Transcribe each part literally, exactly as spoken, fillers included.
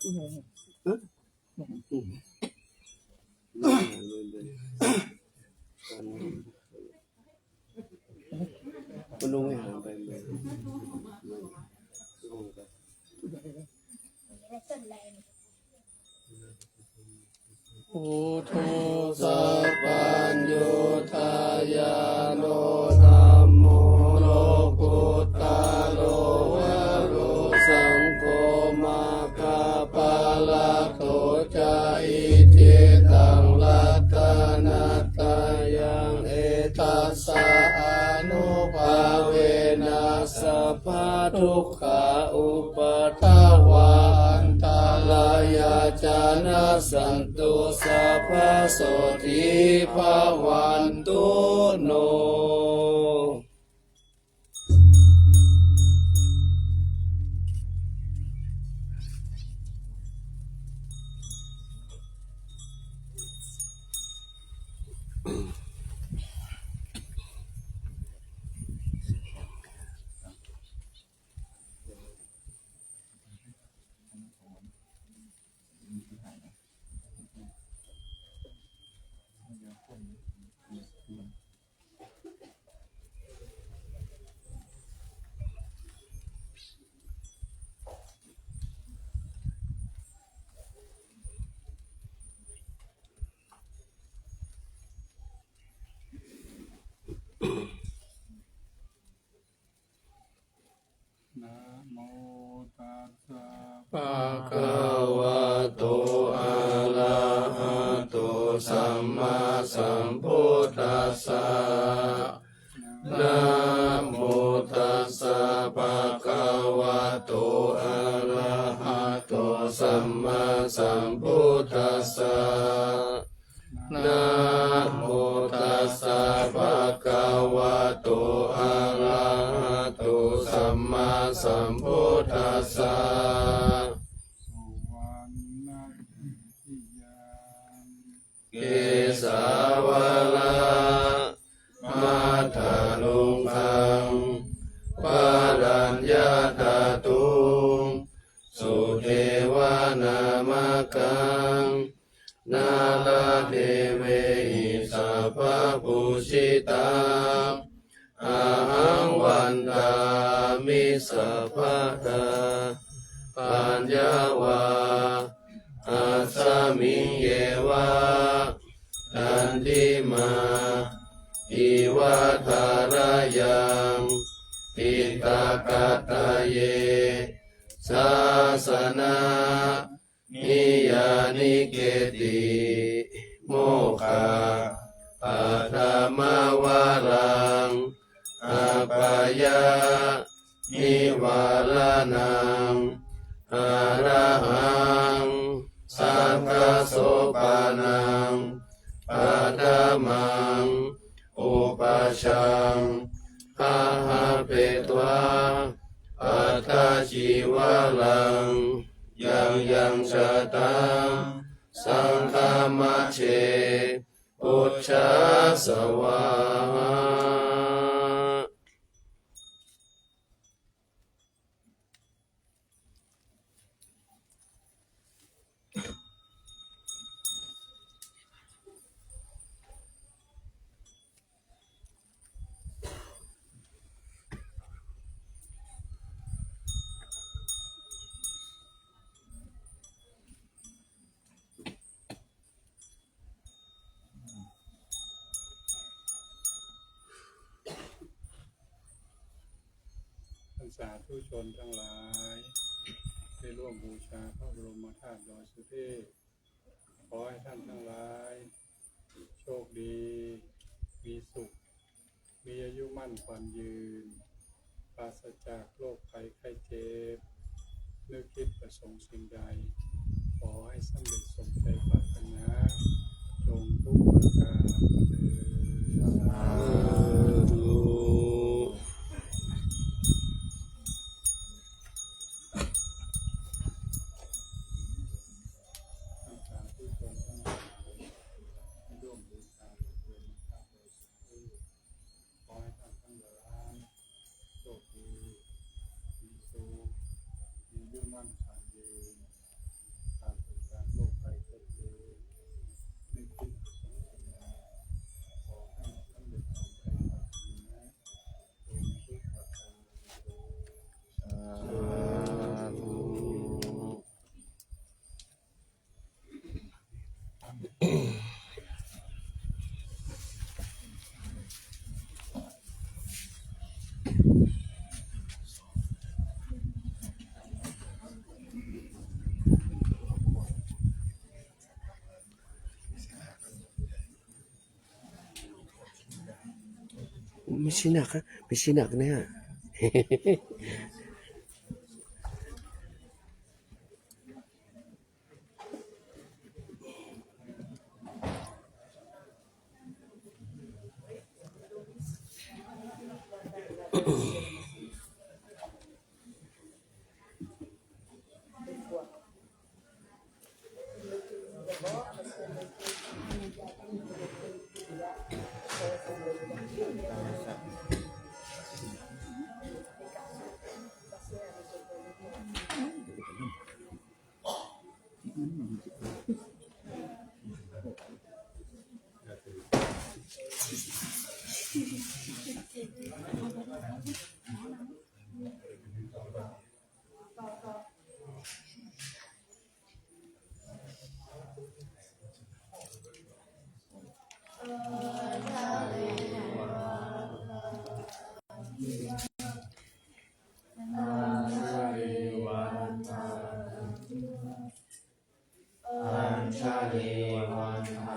มันลงไม่หาไปเลย Buddho sabbaññutañāṇo, dhammo lokuttaro varo, saṅgho maggaphalaṭṭho ca, icchitaṃ ratanattayaṃ, etassa ānubhāvena sabbadukkhā upaddavā antarāyā ca nassantu, sabbasotthī bhavantu no. Namo tassa bhagavato arahato sammāsambuddhassa. Namo tassa bhagavato arahato sammāsambuddhassa. Namo tassa bhagavato arahato sammāsambuddhassa. Kesāvalamathalaṅkaṃ varaññatatuṃ sudevanamakaṃ nāḷādevehi sabbapūjitaṃ ahaṃ vandāmi sabbadā. Paññāvā asmiṃ yeva nantimā iva thalayaṃ piṭakattaye sāsanā niyyāniketti mokkhapatham varaṃ apāyanivāraṇaṃ arahaṃ saṅghasopaṇaṃ paṭhamaṃ upajjhaṃ āhāpetvā atthacīvaraṃ yaṃ yaṃ jātaṃ saṅghamajjhe pūjā svāhā. ท่านสาธุชนทั้งหลาย ได้ร่วมบูชาพระบรมธาตุดอยสุเทพ ขอให้ท่านทั้งหลาย โชคดี มีสุข มีอายุมั่นขวัญยืน ปราศจากโรคภัยไข้เจ็บ นึกคิดประสงค์สิ่งใด ขอให้สำเร็จสมใจปรารถนา จงทุกประการเทอญ สาธุ สาธุชนทั้งหลาย ร่วมบูชา ขอให้ท่านทั้งหลาย โชคดี มีสุข มีอายุมั่นขวัญยืน ไม่ใช่หนักฮะ ไม่ใช่หนักนะฮะ Añjalī vandā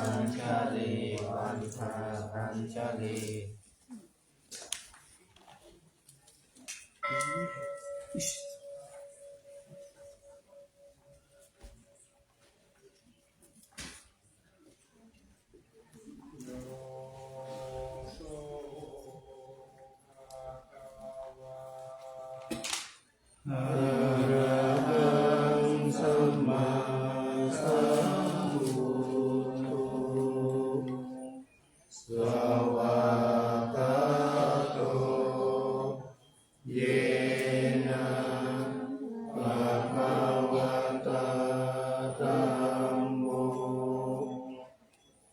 añjalī vandā añjalī. Arahaṃ sammāsambuddho svākkhāto yena bhagavatā dhammo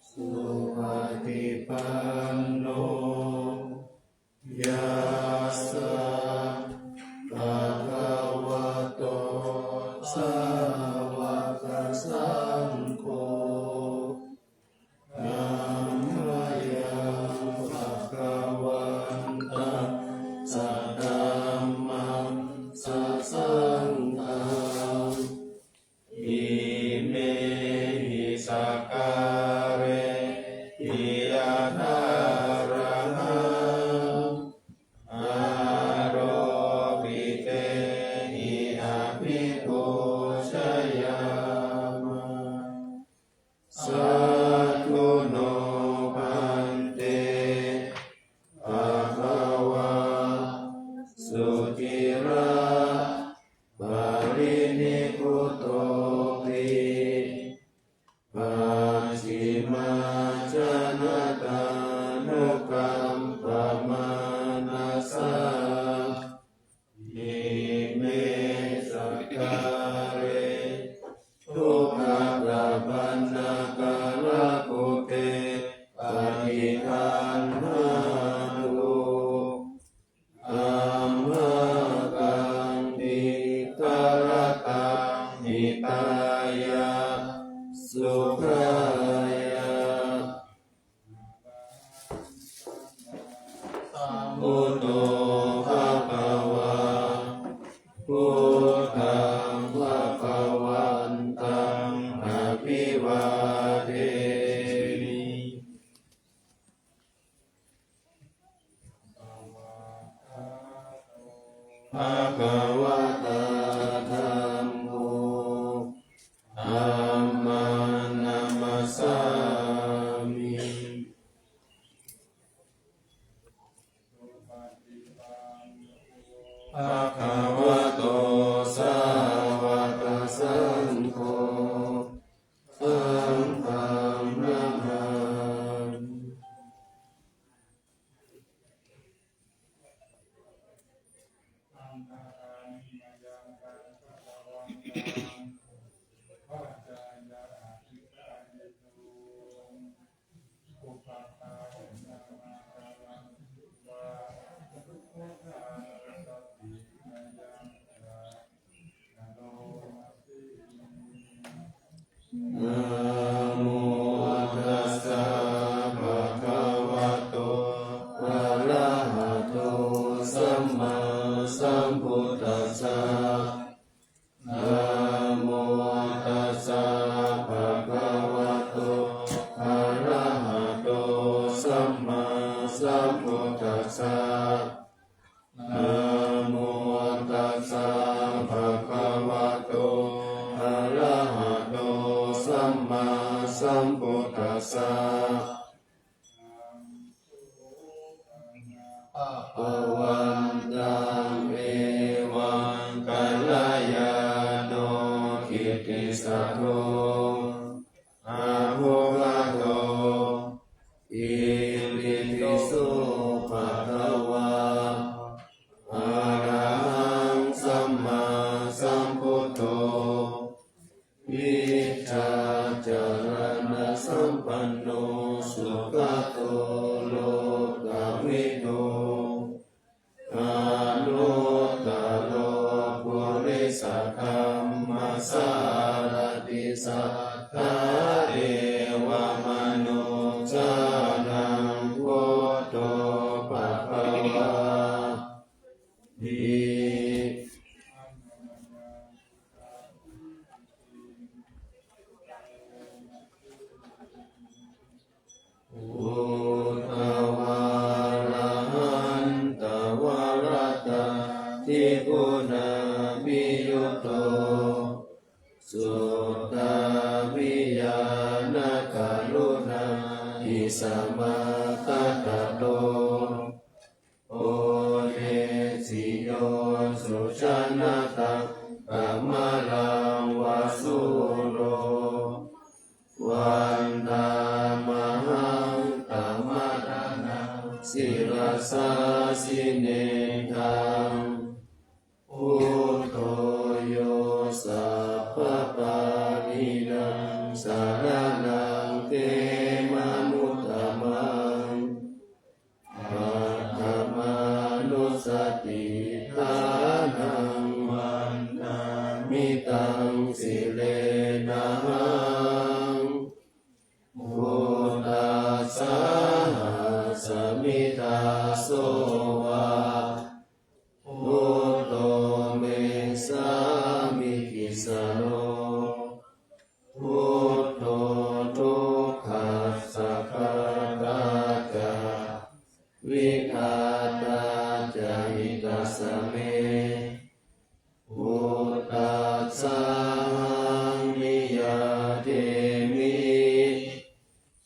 supaṭipanno yassa bhagavato sāvakasaṅgho, tammayaṃ bhagavantaṃ sadhammaṃ sasaṅghaṃ imehi sakkārehi yathārahaṃ āropitehi abhipūjayāma. Sādhu no bhante bhagavā suciraparinibbutopi pacchimājanatānukampamānasā ime sakkāre duggappaṇṇākārabhūte paṭiggaṇhātu. Amhākaṃ dīgharattaṃ hitāya sukhāya. Buddho bhagavā, buddhaṃ bhagavantaṃ abhivādemi. Bhagavatā dhammo, dhammaṃ namassāmi. Bhagavato sāvakasaṅgho, saṅghaṃ namāmi. Namo tassa bhagavato arahato sammāsambuddhassa. Namo ti. Uddhavārahantavarāhādiguṇābhiyutto, suddhābhiñāṇakaruṇāhi samāgatatto, odesiyyo sujanataṃ kamalaṃ va sūro, vandāmahaṃ tamaraṇaṃ sirasā jinendaṃ. Buddho yo sabbapāṇīnaṃ saraṇaṃ khemamuttamaṃ, paṭhamānussatiṭṭhānaṃ vandāmi taṃ sirenahaṃ. Buddhassāhasmi dāso va, buddho me sāmikissaro, buddho dukkhassa ghātā ca, vidhātā ca hitassa me. Buddhassāhaṃ niyyādemi,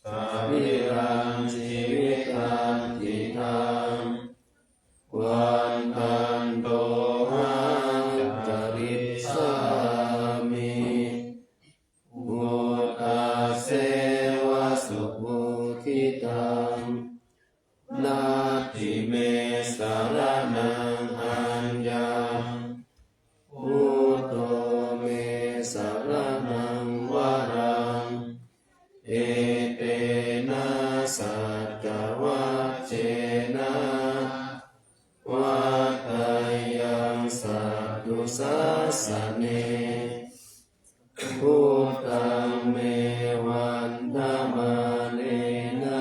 sarīrañjīvitañcidaṃ, vandantohaṃ carissāmi, buddhasseva subodhitaṃ, natthi me saraṇaṃ aññaṃ, buddho me saraṇaṃ varaṃ, etena saccavajjena vaḍḍheyyaṃ satthu sāsane. Buddhaṃ me vandamānena,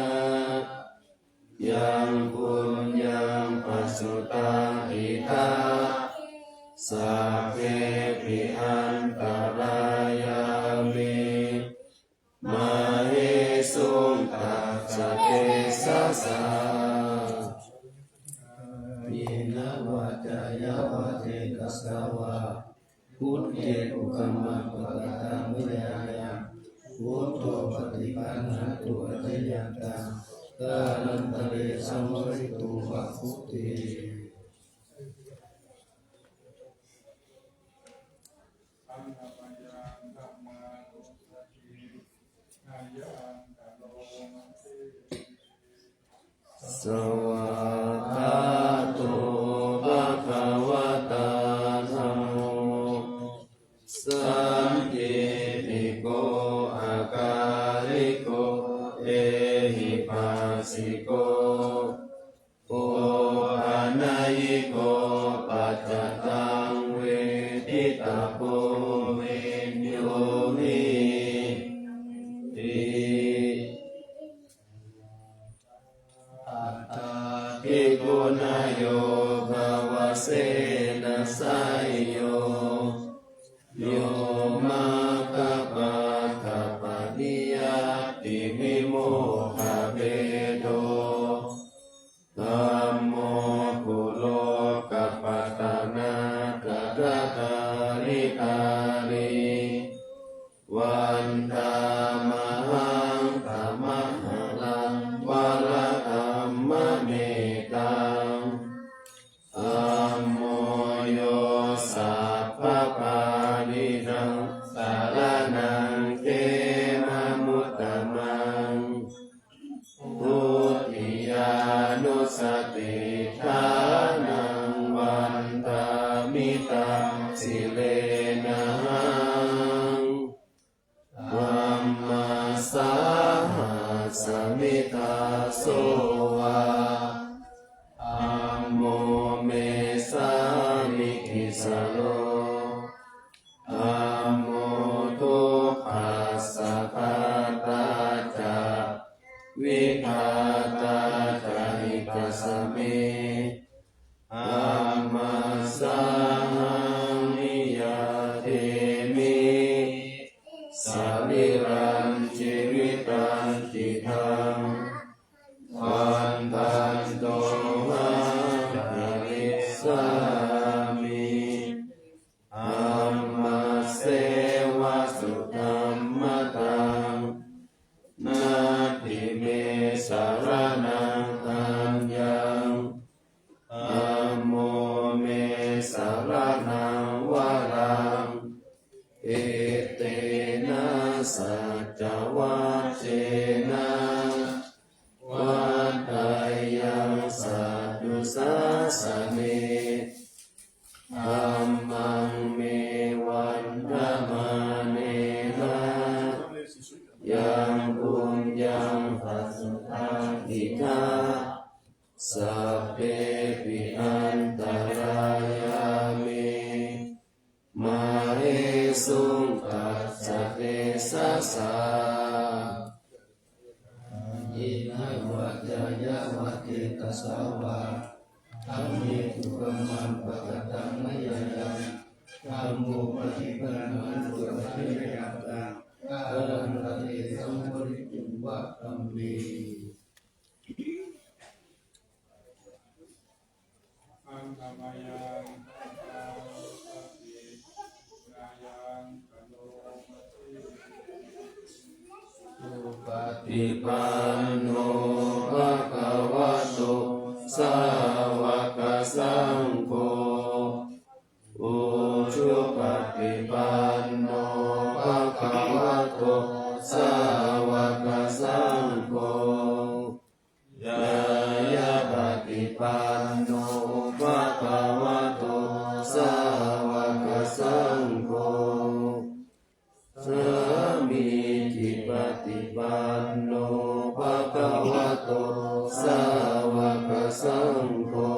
yaṃ puññaṃ pasutaṃ idha, sabbepi antarāyā me, māhesuṃ tassa tejasā. Kāyena vācāya va cetasā vā, buddhe kukammaṃ pakataṃ mayā yaṃ, buddho paṭiggaṇhatu accayantaṃ, kālantare saṃvarituṃ va buddhe. Svākkhāto bhagavatā dhammo, sandiṭṭhiko akāliko ehipassiko, opanayiko paccattaṃ veditabbo viññūhīti. Atthābhikuṇayogavasena seyyo, yo maggapākapariyattivimokkhabhedo, dhammo kulokapatanā tadadhāridhārī, vandāmahaṃ tamaharaṃ varadhammametaṃ. Dhammo yo sabbapāṇīnaṃ saraṇaṃ khemamuttamaṃ, dutiyānussatiṭṭhānaṃ vandāmi taṃ sirenahaṃ. Dhammassāhasmi dāso va, dhammo me sāmikissaro, dhammo dukkhassa ghātā ca, vidhātā ca hitassa me. Dhamma Tasā vā dhamme kukammaṃ pakataṃ mayā yaṃ, dhammo paṭiggaṇhatu accayantaṃ, kālantare saṃvarituṃ va dhamme. Handa mayaṃ paṭiggaṇhāya taṃ karoma se. Supaṭipanno bhagavato sāvakasaṅgho, ujupaṭipanno bhagavato sāvakasaṅgho, ñāyapaṭipanno bhagavato sāvakasaṅgho, sāmīcipaṭipanno bhagavato sāvakasaṅgho,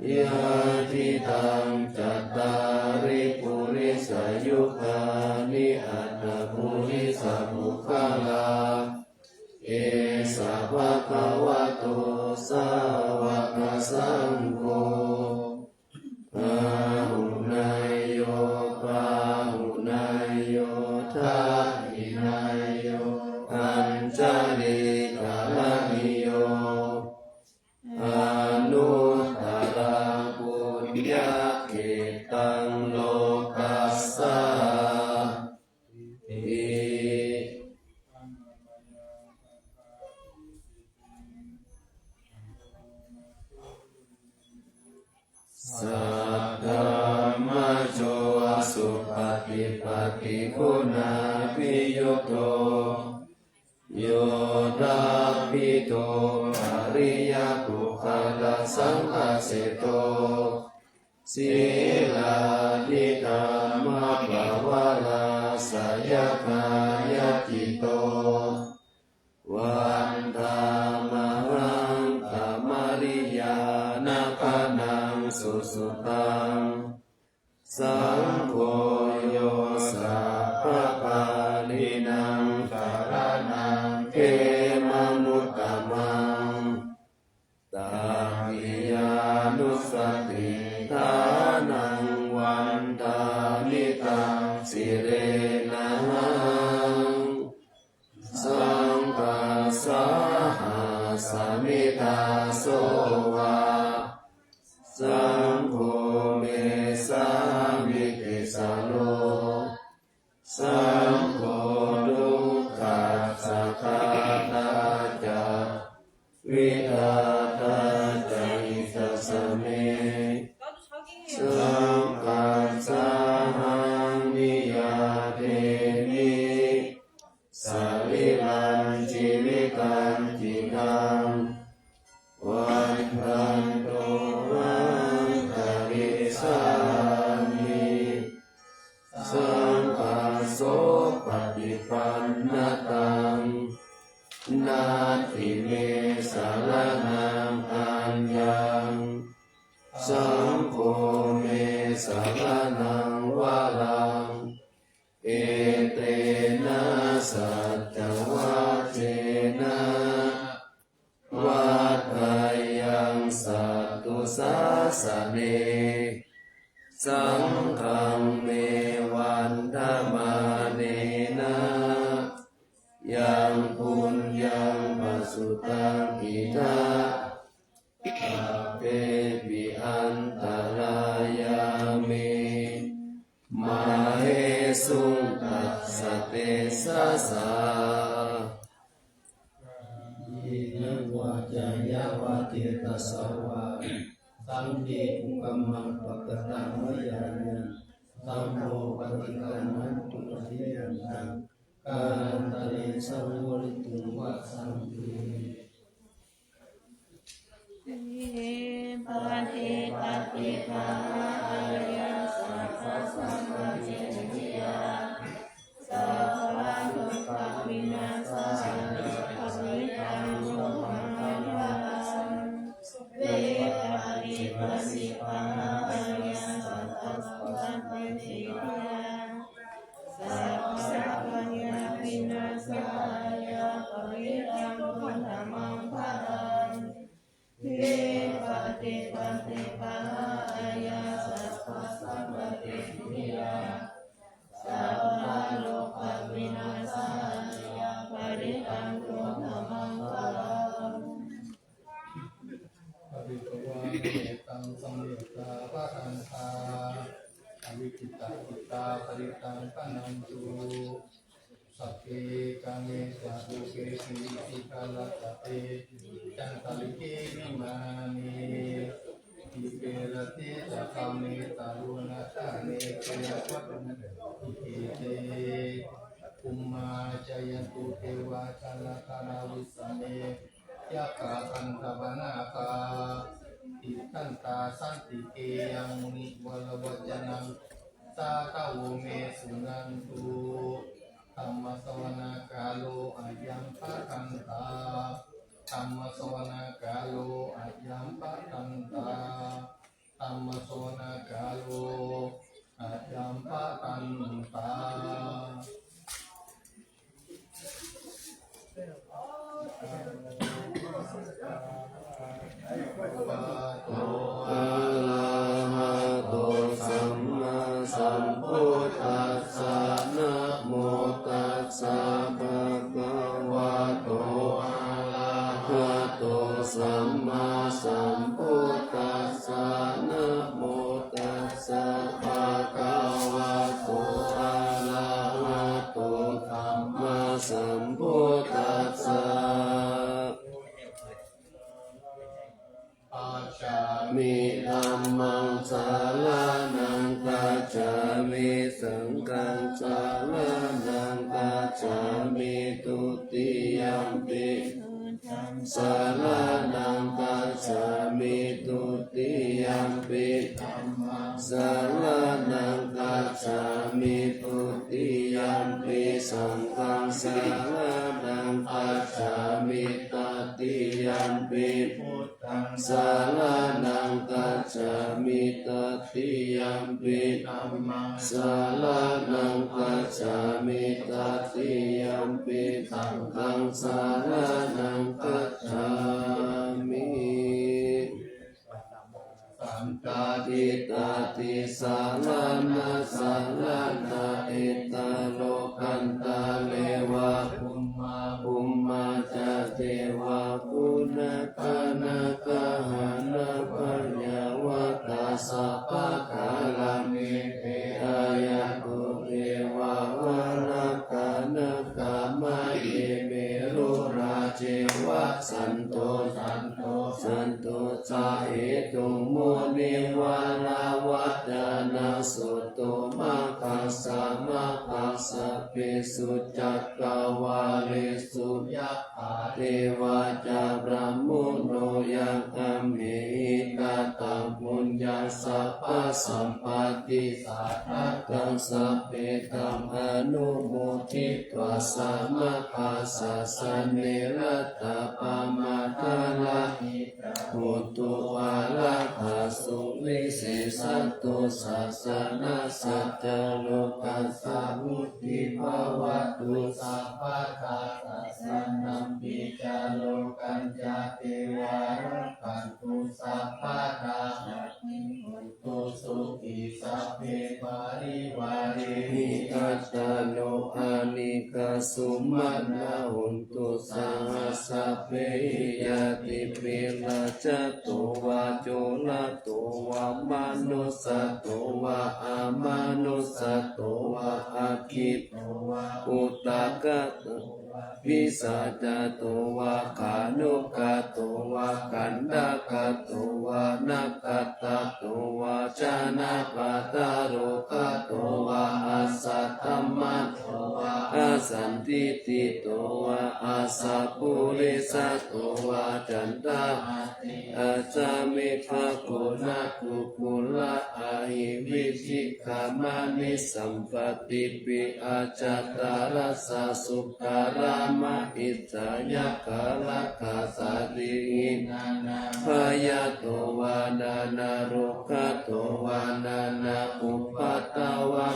yadidaṃ cattāri purisayugāni aṭṭha purisapuggalā, esa bhagavato sāvakasaṅgho, āhuneyyo pāhuneyyo dakkhiṇeyyo añjalikaraṇīyo, anuttaraṃ puññakkhettaṃ lokassāti. Saddhammajo supaṭipattiguṇābhiyutto, yoṭṭhabbidho ariyapuggalasaṅghaseṭṭho, sīlādidhammapavarāsayakāyacitto, vandāmahaṃ tamariyāna gaṇaṃ susuddhaṃ. Saṅgho yo sabbapāṇīnaṃ saraṇaṃ khemamuttamaṃ, tatiyānussatiṭṭhānaṃ vandāmi taṃ sirenahaṃ. Saṅghassāhasmi dāso va, saṅgho me sāmikissaro, saṅgho dukkhassa ghātā ca, vidhātā ca hitassa me. Saṅghassāhaṃ niyyādemi, sarīrañjīvitañcidaṃ, vandantohaṃ karissāmi. Saṅghassopaṭipannataṃ, natthi me saraṇaṃ aññaṃ, saṅgho me saraṇaṃ varaṃ, etena saccavajjena vaḍḍheyyaṃ satthu sāsane. Saṅghaṃ me vandamānena, yaṃ puññaṃ pasutaṃ idha, sabbepi antarāyā me, māhesuṃ tassa tejasā. Kāyena vācāya va cetasā vā, saṅghe kukammaṃ pakataṃ mayā yaṃ, dhammo paṭiggaṇhatu accayantaṃ, kālantare saṃvarituṃ va dhamme. Ye paṭipattidāhā ariyasaccasammācetthiyā, sabbadukkhāvinassanāya, parittaṃ bhogamanaṃ padaṃ. Ye paṭipattidāhā ariyasaccasammācetthiyā, sabbabhayavināsāya, parittaṃ bhogamanaṃ padaṃ. Te paṭipaṭibāhāya sabbasampattisiddhiyā sabbarogavināsāya parittaṃ brūtha maṅgalaṃ. Abhivādetvā samiddhaṃ avivajjitvā avikkhittacittā parittaṃ bhaṇantu. Sagge kāme ca rūpe girisikharataṭe cantalikkhe vimāne dīpe raṭṭhe ca gāme taruvanagahane gehavatthumhi khette bhummā cāyantu devā jalathalavisame yakkhagandhabbanāgā tiṭṭhantā santike yaṃ munivaravacanaṃ sādhavo me suṇantu. Dhammassavanakālo ayambhadantā. Dhammassavanakālo ayambhadantā. Dhammassavanakālo ayambhadantā. Arahato sammāsambuddhassa. Namo tassa bhagavato arahato sammāsambuddhassa. Namo tassa bhagavato arahato sammāsambuddhassa. Gacchāmi. Dhammaṃ saraṇaṃ gacchāmi. Saṅghaṃ saraṇaṃ gacchāmi. Dutiyampi saraṇaṃ gacchāmi. Dutiyampi saraṇaṃ gacchāmi. Dutiyampi saṅghaṃ saraṇaṃ gacchāmi. Tatiyampi buddhaṃ saraṇaṃ gacchāmi. Tatiyampi dhammaṃ saraṇaṃ gacchāmi. Tatiyampi saṅghaṃ saraṇaṃ gacchāmi. Saṅghāṭṭhāti saraṇaṃ saraṇā. Ettāvatā ca bhummā bhummā ca devā guṇagānagahanapaññāvakā sabbakālaṃ ete āyato devā valakānakā mahe merurājeva santo santo santo sahetuṃ munivaravacanaṃ suṇotu maggassa maggāsabbesu cakkavāḷesu yaṃ devā ca brahmuno yaṃ amhehi kataṃ puññaṃ sabbasampattisiddhiyā taṃ sabbe taṃ anumoditvā samaggāsāsane rattāpamaṅgalahitāya hotu. Arahaṃ suvisesato sāsanassa ca lokassa vuḍḍhī bhavatu sabbadā. Sāsanampi ca lokañca devā rakkhantu sabbadā. Sukhī sabbe parivārehi attano anīghā sumanā hontu saha sabbehi ñātibhi. Rājato vā corato vā manussato vā amanussato vā aggito vā udakato vā pisācato vā khāṇukato vā kaṇṭakato vā nakkhattato vā janapadarogato vā asaddhammato vā asandiṭṭhito vā asappurisato vā caṇḍahatthi asāmigagoṇakukkura ahi vicchikamaṇisam patipi accataraccha sukara mahiccayakarakkha sarihi nānābhayato vā nānārogato vā nānāupa pattavā,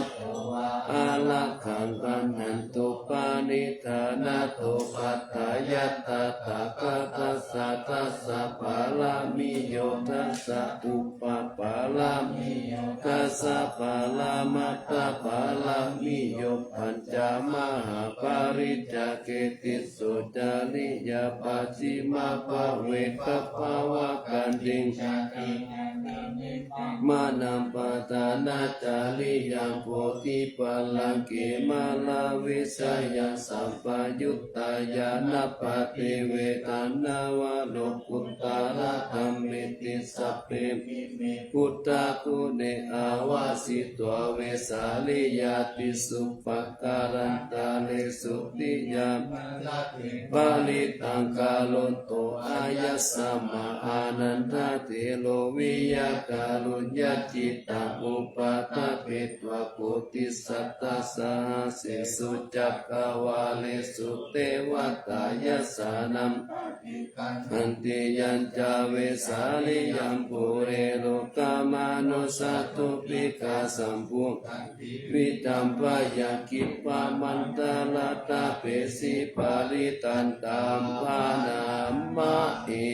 ārakkhaṃ gaṇhantu paṇidhā. Nātho paṭṭhāya tathāgatassa, dasapāramiyo, dasa upapāramiyo, dasa paramatthapāramiyo, pañca mahāpariccāge, tisso cariyā pacchimabbhave, gabbhāvakkantiṃ maṇḍapanācariyaṃ, bodhipallaṅke māravijayaṃ, sampayuttā ñāṇappaṭivedhaṃ, nava lokuttaradhammeti, sabbepime buddhaguṇe āvajjitvā, vesāliyā tīsu pākārantaresu, tiyāmaṅgale parittaṃ karonto, āyasmā ānandatthero, viya kāruññacittaṃ upaṭṭhapetvā, koṭisatasahassesu cakkavāḷesu, devatā yassāṇaṃ pati gaṇhanti. Yañca vesāliyaṃ pure, rogāmanussadubbhikkhasambhūtantividhambhayaṃ, khippamandaratthapeshi, parittaṃ taṃ bhaṇāma he.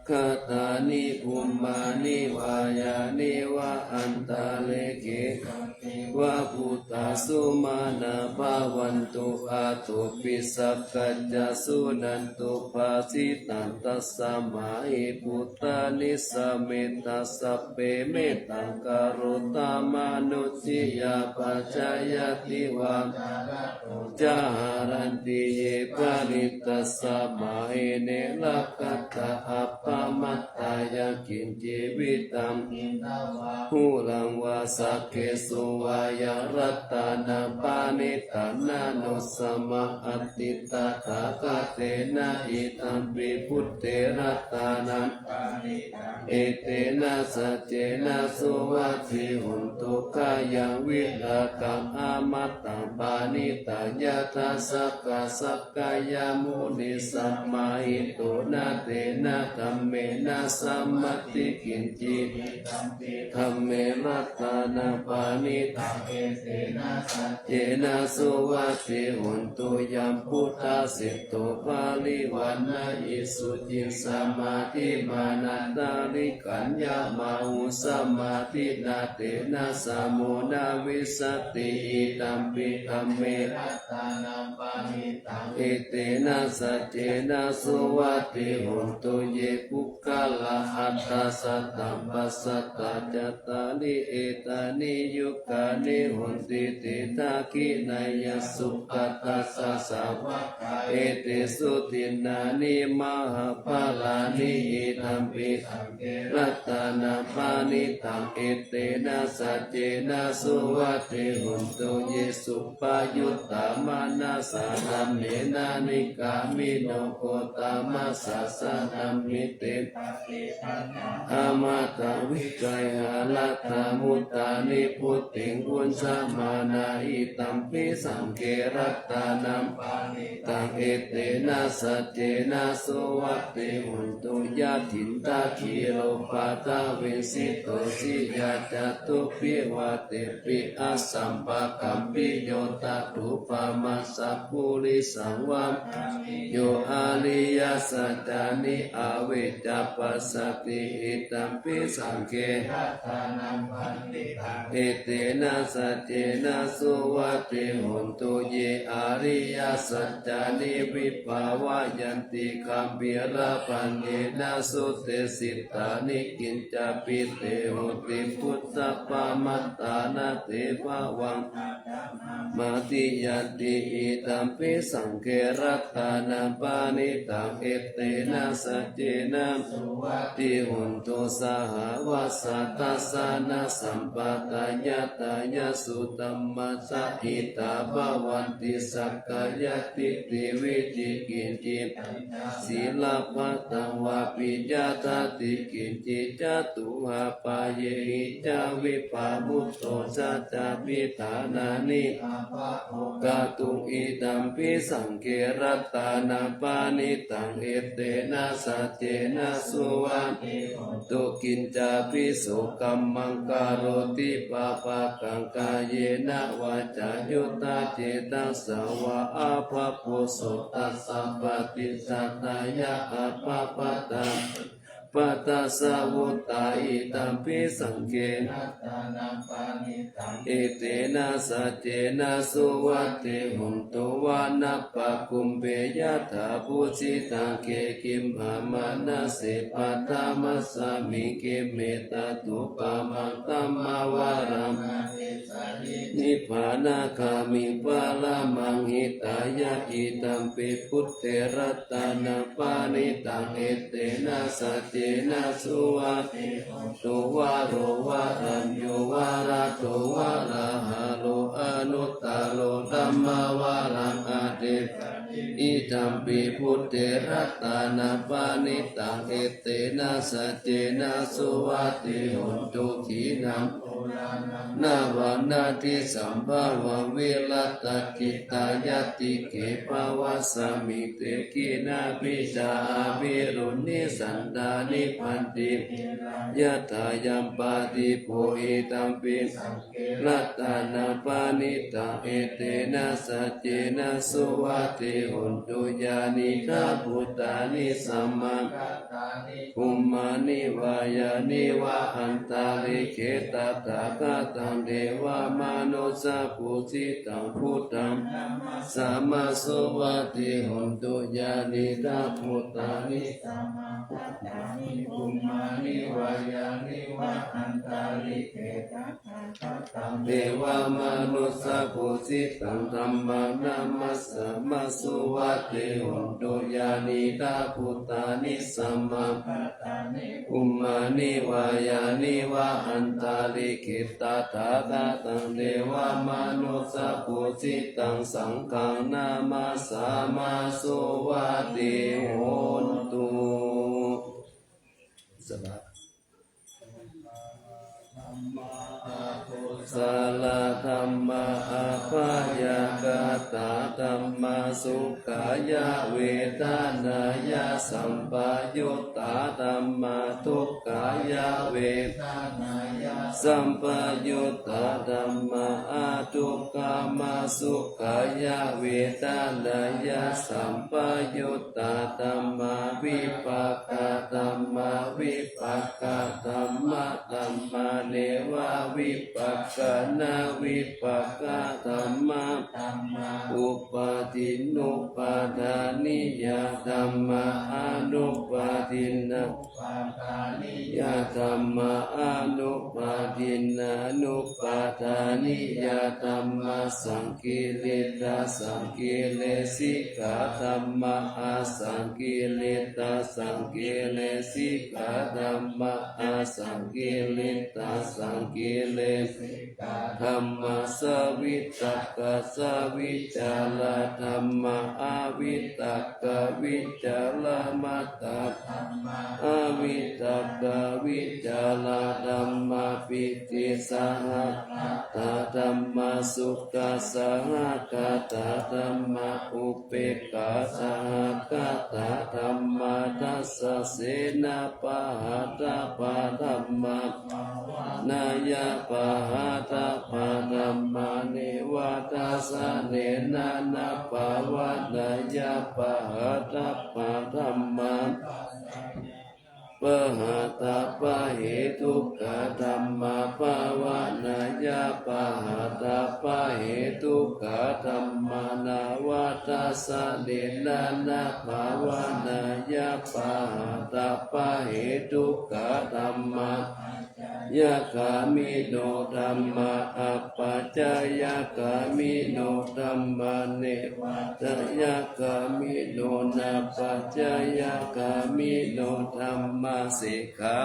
Khaṭṭāni bhummāni vā yāni va antalikkhe, yāni va bhūtā sumanā bhavantu, athopi sakkacca suṇantu bhāsitaṃ. Tasmā hi buddhāni sametaṃ, sabbe mettaṃ karotha mānusiyā, pajāya divā ca haranti ye baliṃ, tasmā hi ne rakkhatha appamattā. Yaṃ kiñci vittaṃ idha vā huraṃ vā, saggesu vā yaṃ ratanaṃ paṇītaṃ, na no samaṃ atthi tathāgatena, idampi buddhe ratanaṃ paṇītaṃ, etena saccena suvatthi hotu. Khayaṃ virāgaṃ amataṃ paṇītaṃ, yadajjhagā sakyamunī samāhito, na tena dhammena samatthi kiñci, idampi dhamme ratanaṃ paṇītaṃ, etena saccena suvatthi hotu. Yambuddha seṭṭho parivaṇṇayī suciṃ, samādhimānantarikaññamāhu, samādhinā tena samo na vijjati, idampi dhamme ratanaṃ paṇītaṃ, etena saccena suvatthi hotu. Ye puggalā aṭṭha sataṃ pasatthā, cattāri etāni yugāni honti, te dakkhiṇeyyā sugatassa sāvakā, etesu dinnāni mahapphalāni, idampi saṅghe ratanaṃ paṇītaṃ, etena saccena suvatthi hotu. Ye suppayuttā manasā daḷhena, nikkāmino gotamasāsanamhi, te amataṃ vigayha laddhā mudhā nibbutiṃ bhuñjamānā, idampi saṅghe ratanaṃ paṇītaṃ, etena saccena suvatthi hotu. Yathindakhīlo paṭhaviṃ sito siyā, catubbhi vātebhi asampakampiyo, tathūpamaṃ sappurisaṃ vata yo ariyasaccāni avecca passati, idampi saṅghe ratanaṃ paṇītaṃ, etena saccena suvatthi hotu. Ye ariyasaccāni vibhāvayanti gambhīrapaññena sudesitāni, kiñcāpi te honti bhusappamattā, na te bhavaṃ aṭṭhamamādiyanti, idampi saṅghe ratanaṃ paṇītaṃ, etena saccena suvatthi hotu. Sahāvassa dassanasampanāya, tayassu dhammassa hitāya bhavanti, sakkāyadiṭṭhi vicikicchitañca, sīlabbataṃ vāpi yadatthi kiñci, catūhapāyehi ca vippamutto, chañcābhiṭhānāni abhabbo kātuṃ, idampi saṅghe ratanaṃ paṇītaṃ, etena saccena suvatthi hotu. Kiñcāpi so kammaṃ karoti pāpakaṃ kāyena vācāyuda cetasā vā abhabbo so tassa paṭicchadāya abhabbatā pattassa vuttā. Idampi saṅghe etena saccena suvatthi hotu. Vanappagumbe yathā phussitagge gimhamanase paṭhamasmiṃ gimhe tathūpamaṃ dhammavaraṃ nibbānagāmiṃ paramaṃ hitāya. Idampi buddhe ratanapaṇītaṃ etena saccena suvatthi hotu. Varo varaññū varado varāharo anuttaro dhammavaraṃ ādesayi. Idampi buddhe ratanapaṇītaṃ etena saccena suvatthi hotu. Khīṇaṃ navaṃ natthi sambhavaṃ virattacittāyatike bhavasmiṃ te khīṇabījā avirūḷhichandā nibbanti yathāyampadīpo. Idampi saṅghe ratanapaṇītaṃ etena saccena suvatthi hotu. Yānīdha bhūtāni samāgatāni bhummāni vā yāni va antalikkhe tathāgataṃ devamanussapūjitaṃ buddhaṃ namassāma suvatthi hotu. Yānīdha bhūtāni samāgatāni bhummāni vā yāni va antalikkhe tathāgataṃ devamanussapūjitaṃ dhammaṃ namassāma suvatthi hotu. Yānīdha bhūtāni samāgatāni bhummāni vā yāni va antalikkhe tathāgataṃ devamanussapūjitaṃ saṅghaṃ namassāma suvatthi hotu. Sabba akusala dhammā abyākatā dhammā sukhāya vedanāya sampayuttā dhammā dukkhāya vedanāya sampayuttā dhammā adukkhamasukhāya vedanāya sampayuttā dhammā vipākā dhammā vipakkadhammadhammā nevavipakkānavipakkadhammadhammā upādinnupādāniyadhammā anupādinna upādāniyadhammā anupādinnānupādāniyadhammā saṅkiliṭṭhasaṅkilesikadhammā asaṅkiliṭṭhasaṅkilesikadhammā asaṅkiliṭṭhasaṅkilesikadhammā savitakkasavicāradhammā avitakkavicāramattā avitakkavicāradhammā pītisahagatā dhammā sukhasahagatā dhammā upekkhāsahagatā dhammā dassanena pahātabbā dhammā bhāvanāya pahātabbā dhammā neva dassanena na bhāvanāya pahātabbā dhammā pahātabbahetukā dhammā bhāvanāya pahātabbahetukā dhammā nava dassanena na bhāvanāya pahātabbahetukā dhammā ācayagāmino dhammā apacayagāmino dhammā nevācayagāmino nāpacayagāmino dhammā sekkhā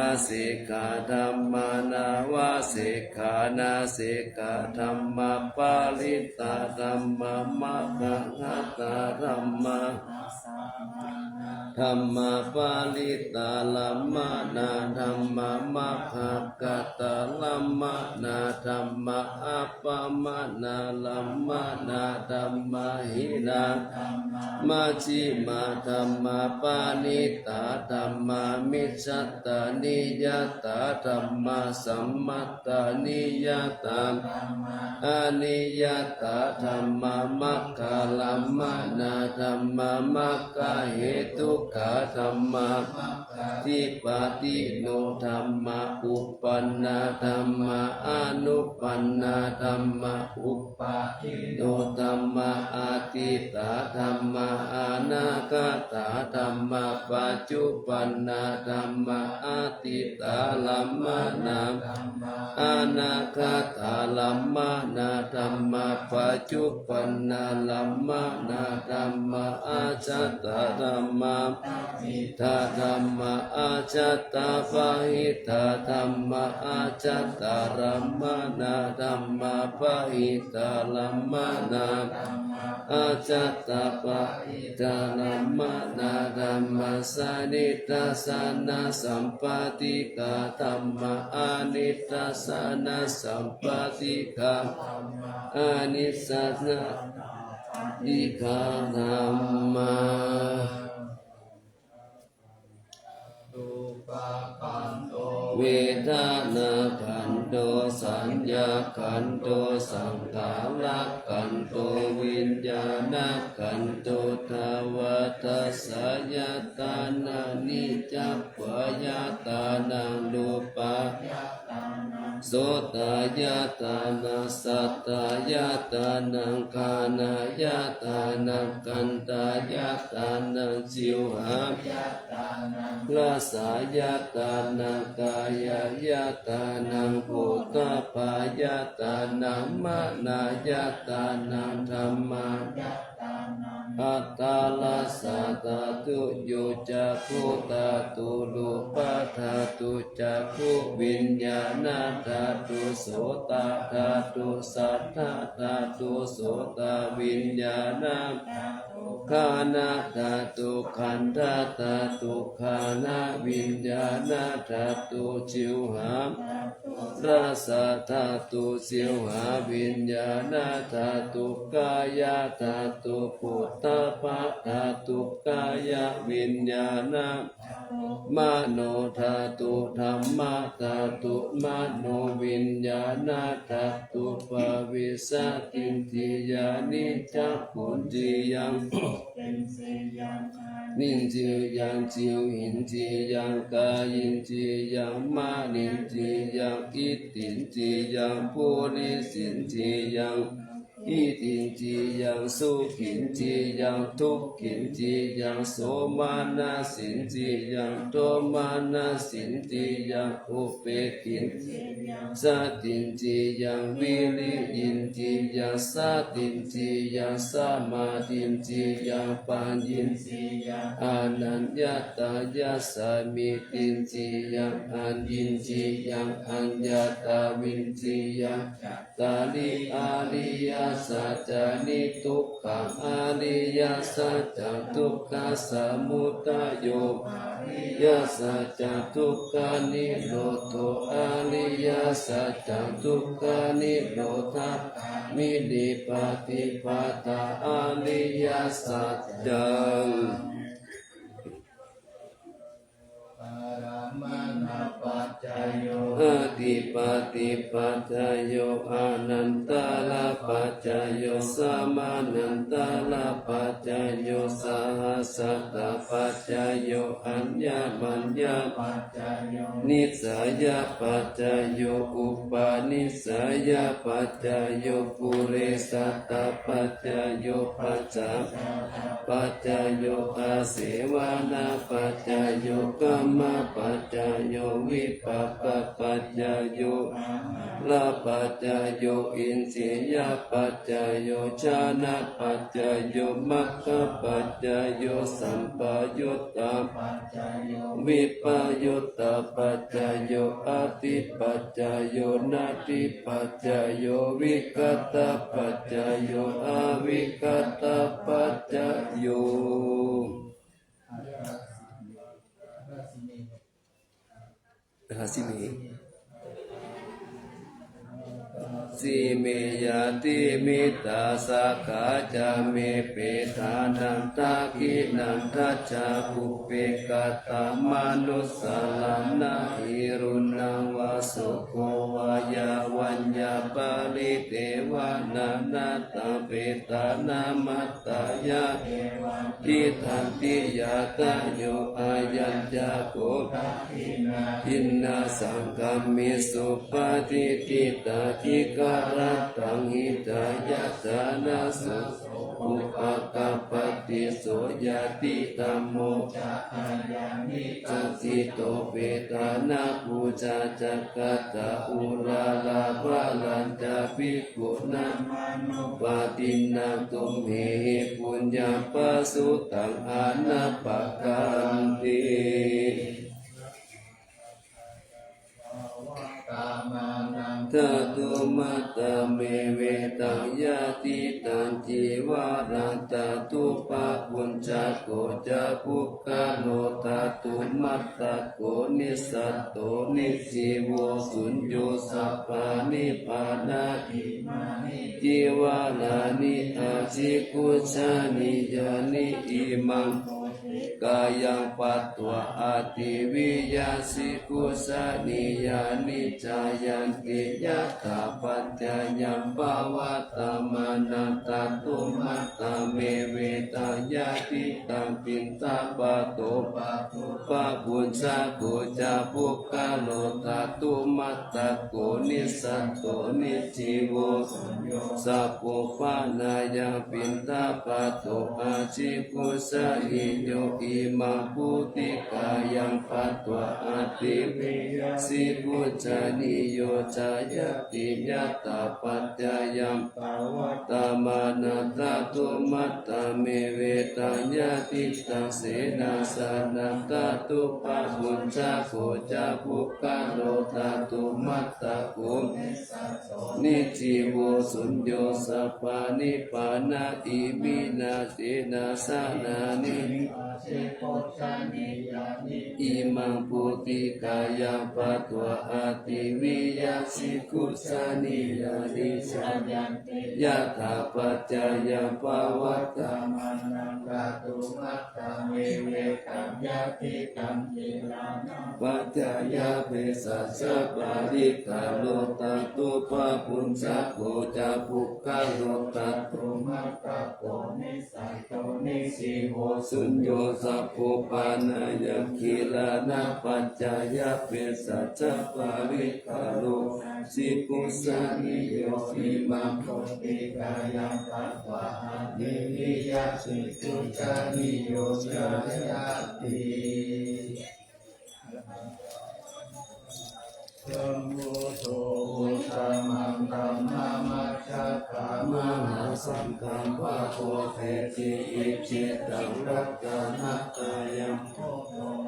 asekkhā dhammā nāvasekkhā nasekkhā dhammā parittā dhammā maggāhatakā dhammā dhammā, parittarammaṇā dhammā, maggakatarammaṇā dhammā, appamāṇarammaṇā dhammā, hīnā majjhimā dhammā, paṇītā dhammā, micchattaniyātā dhammā, sammattaniyātā, aniyātā dhammā, maggārammaṇā dhammā, maggahetukā dhammā, maggādhipatino dhammā, uppannā dhammā, anuppannā dhammā, uppādino dhammā, atītā dhammā, anāgatā dhammā, paccuppannā dhammā, atītārammaṇā dhammā, anāgatārammaṇā dhammā, paccuppannārammaṇā dhammā, ajjhattā dhammā, bahiddhā dhammā, ajjhattabahiddhā dhammā, ajjhattarammaṇā dhammā, bahiddharammaṇā dhammā, ajjhattabahiddharammaṇā dhammā, sanidassanasampātikā dhammā, anidassanasam- patikā dhammā, anidassanātikā dhammā. Rūpakkhandho, vedanākkhandho, saññākkhandho, saṅkhārakkhandho, viññāṇakkhandho, dvādasāyatanāni ca pāyātānaṃ rūpā- sotāyatanaṃ, saddāyatanaṃ, ghānāyatanaṃ, gandhāyatanaṃ, jivhā- rasāyatanaṃ, kāyāyatanaṃ, phoṭṭhabbāyatanaṃ, manāyatanaṃ, dhammā- attarassa dhātu, yo cakkhuṃ dhātu, rūpa dhātu, cakkhuviññāṇa dhātu, sotadhātu, saddadhātu, sotaviññāṇa dhātu, ghānadhātu, gandhadhātu, ghānaviññāṇa dhātu, jivhā- rassadhātu, jivhāviññāṇadhātu, kāyadhātu, phoṭṭhabbadhātu, kāyaviññāṇa- manodhātu, dhammādhātu, manoviññāṇadhātu, pavissattindriyāni, cakkhuindiyaṃ- indriyaṃ, jivhindriyaṃ, kāyindriyaṃ, manindriyaṃ, ittindriyaṃ, purisindriyaṃ, itindriyaṃ, sukhindriyaṃ, dukkhindriyaṃ, somanasindriyaṃ, domanasindriyaṃ, upekkhin- satindriyaṃ, viriyindriyaṃ, satindriyaṃ, samādhindriyaṃ, paññindriyaṃ, anaññatayasmitindriyaṃ, aññindriyaṃ, aññatavindriyaṃ, cattāri ariyasaccāni, dukkhaṃ ariyasaccaṃ, dukkhasamudayo ariyasaccaṃ, dukkhanirodho ariyasaccaṃ, dukkhanirodhagāminī paṭipadā ariyasaccaṃ. Ārammaṇapaccayo, adhipatipaccayo, anantarapaccayo, samanantarapaccayo, sahassatapaccayo, aññamaññapaccayo, nissayapaccayo, upanissayapaccayo, purejātapaccayo, pacchājātapaccayo, āsevanapaccayo, kammapaccayo, vipākapaccayo, āhārapaccayo, indriyapaccayo, jhānapaccayo, maggapaccayo, sampayuttapaccayo, vippayuttapaccayo, atthipaccayo, natthipaccayo, vigatapaccayo, avigatapaccayo. Dasime. Dasime ñātimittā sakhā ca me petānaṃ dakkhiṇaṃ dajjā pubbe katamanussaraṇā hi ruṇṇaṃ vā soko vā yā vaññā paridevanā nātha petāna matthāya evaṃ tiṭṭhanti ñātayo. Ayañca kho dakkhiṇā dinnā saṅghamhi supatiṭṭhitā dīgharattaṃ hitāyassa na soko pakappati. So ñātidhammo ca ayaṃ nidassito petāna pūjā ca katā uḷārā balañca bhikkhūnamanuppadinnaṃ tumhehi puññaṃ pasutaṃ anappakanti. Dhātumattā me vedaṃ yadidaṃ cīvaraṃ dhātu pabujjhako ca puggalo dhātumattako nissatto nijjīvo suñño sabbanippānā imāni cīvarāni ācikkhujjanīyāni imaṃ pūtikāyaṃ patvā ācikkhujjanīyāni jāyanti yathāpaccayaṃ pavattamānaṃ. Dhātumattā me vedaṃ yadidaṃ piṇḍapāto pabujjhako ca puggalo dhātumattako nissatto nijjīvo sappupāṇāya piṇḍapāto ācikkhujjanīyo imaṃ pūtikāyaṃ patvā ācikkhujjanīyo jāyanti yathāpaccayaṃ pavattamānaṃ. Dhātumattā me vedaṃ yadidaṃ senāsanaṃ dhātu pabujjhako ca puggalo dhātumattako nijjīvo suñño sabbanippānā iminā senāsanāni imaṃ pūtikāyaṃ patvā ācikkhujjanīyāni jāyanti yathāpaccayaṃ pavattamānaṃ. Dhātumattā me vedaṃ yadidaṃ gilānapaccayabhesajjaparikkhāro dhātu pabujjhako ca puggalo dhātumattako nissatto nijjīvo suñño sappupāṇāya gilānapaccayabhesajjaparikkhāro ācikkhujjanīyo imaṃ pūtikāyaṃ patvā ācikkhujjanīyo jāyanti. Sambuddho uttamaṃ dhammaṃ majjhattā mahāsaṅghaṃ pādoseji icchitaṃ ratanattayaṃ.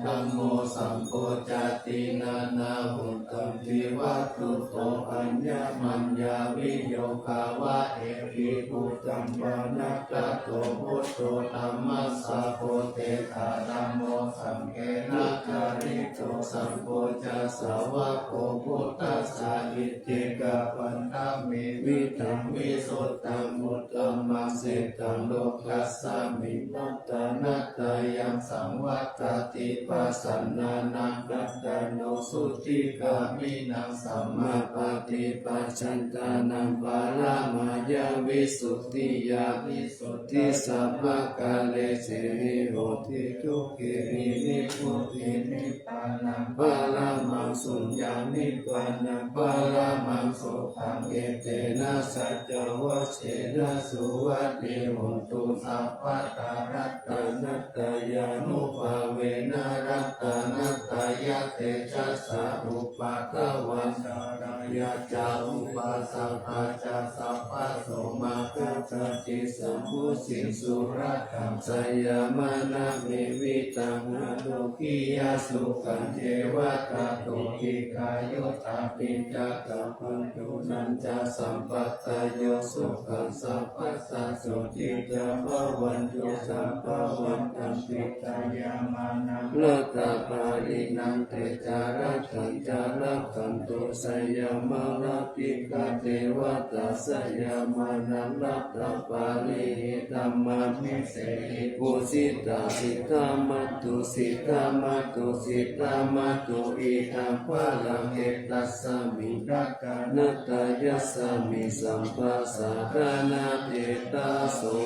Dhammo saṅgho ca tiṇṇannahuttampi vatthuto aññamaññaviyogavā. Ekibudhaṃ panāgato buddho dhammassa pothiyā dhammo saṅghena jāyito. Saṅgho ca sāvako buddhassa iccekapantame vijjāmaṃ visuddhaṃ uttamaṃ sīlaṃ lokasmiṃ ratanattayaṃ. Saṃvattati pasannānaṃ attano suciṃ gāmīnaṃ sammāpaṭipacchantānaṃ paramāya visuddhiyā visuddhisabbakāresehi hoti tukhehi nibbutiṃ nibbānaṃ paramaṃ sukhaṃ nibbānaṃ paramaṃ sukhaṃ. Etena saccavajjena suvatthi hotu sabbadā. Ratanattayānubhāvena ratanattayatejasā upaddavaṃ ca upaddavā ca upaddavā ca sabbaso mā gacchanti sampasuṃ. Sukhī attānaṃ sukhaṃ ceva tato dīghāyutā piṭakapaññūnañca sampadayo sukhaṃ sampattā sotthī ca bhavantu sabbavattaṃ. Pītayamānaṃ ratapālinaṃ tejaraṭṭhañca rakkhantu jayamaṅgalāni. Devatā jayamānaṃ ratapālihi dhammā visehi pūjitā siddhamātu siddhamātu siddhamātu. Idha balaṃ etasmiṃ rakkhanatthāya samiṃ sabbasaraṇaṃ ācetaso.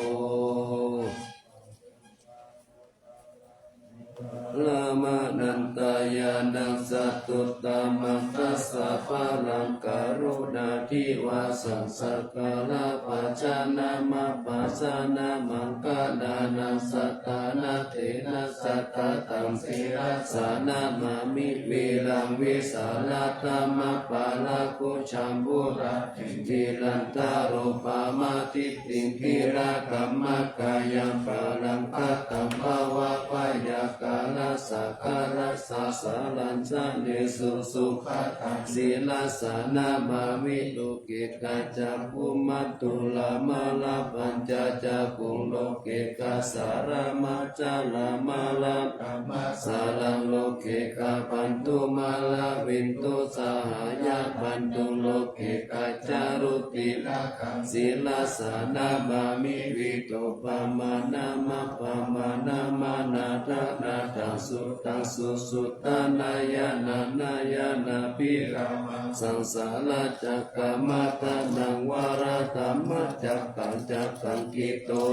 Brahmānantañāṇaṃ satuttamaṃ, tassa balaṃ karuṇādhivāsaṃ sakkārabhajanaṃ abhajanaṃ maṅgalānaṃ sattanatthena sattataṃ sirasā namāmi. Vīraṃ visālādhammabhālakujaṃ pūrā tiṃ tirantarūpamadiṭṭhiṃ dhīrakammakāyaṃ paraṃ kataṃ bhavābhayakālasākarasasallaṃ janesu sukhataṃ sirasā namāmi. Loke kacchakumatthuramārapañcacakkhuṃ loke kassāramajjharamāraddhamasāraṃ loke gābhaṇḍumāravindu sahāyaṃ bandhuṃ loke kaccharutilakaṃ sirasā namāmi. Visuddhimānamappamāṇamanādanatthaṃ suddhaṃ susuddhānāyānanāyānabhirāmaṃ saṃsāracakkamataṃ varaṃ dhammacakkaṃ cakkaṃ kito